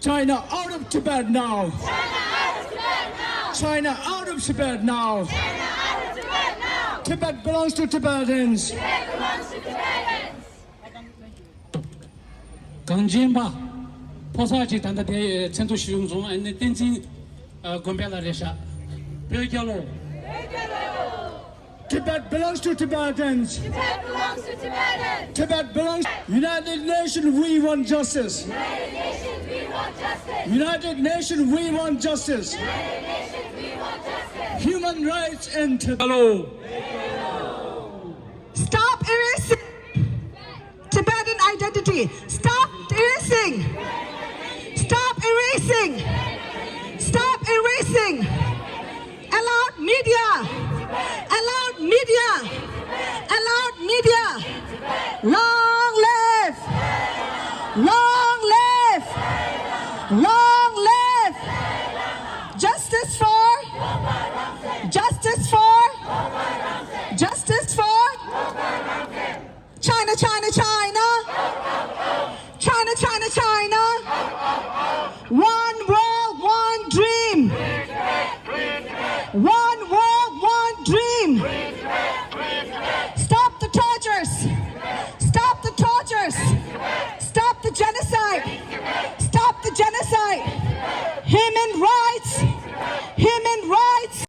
China out of Tibet now! China out of Tibet now! Tibet belongs to Tibetans! གངས་ཅན་པ། ཕོ་གསར་ཅིག་ད་ལྟ་དེ་མཚན་ཐོ་ཞུས་སོང་། ཨ་ནི་བསྟན་འཛིན་ ཨ། དགོན་པའི་ལ་རེ་ཤ། བོད་རྒྱལ་ལོ། Tibet belongs to Tibetans. Tibet belongs to Tibetans. Tibet belongs. United Nations, we want justice. United Nations, we want justice. United Nations, we want justice. United Nations, we want justice. Human rights in Tibet. Hello. Stop erasing Tibetan identity. Stop erasing. Stop erasing. Stop erasing. Allowed media. Allowed media. Allowed media. Long live. Long live. Long live. Justice for. Justice for. Justice for. China, China, China. China, China, China. One world, one dream. One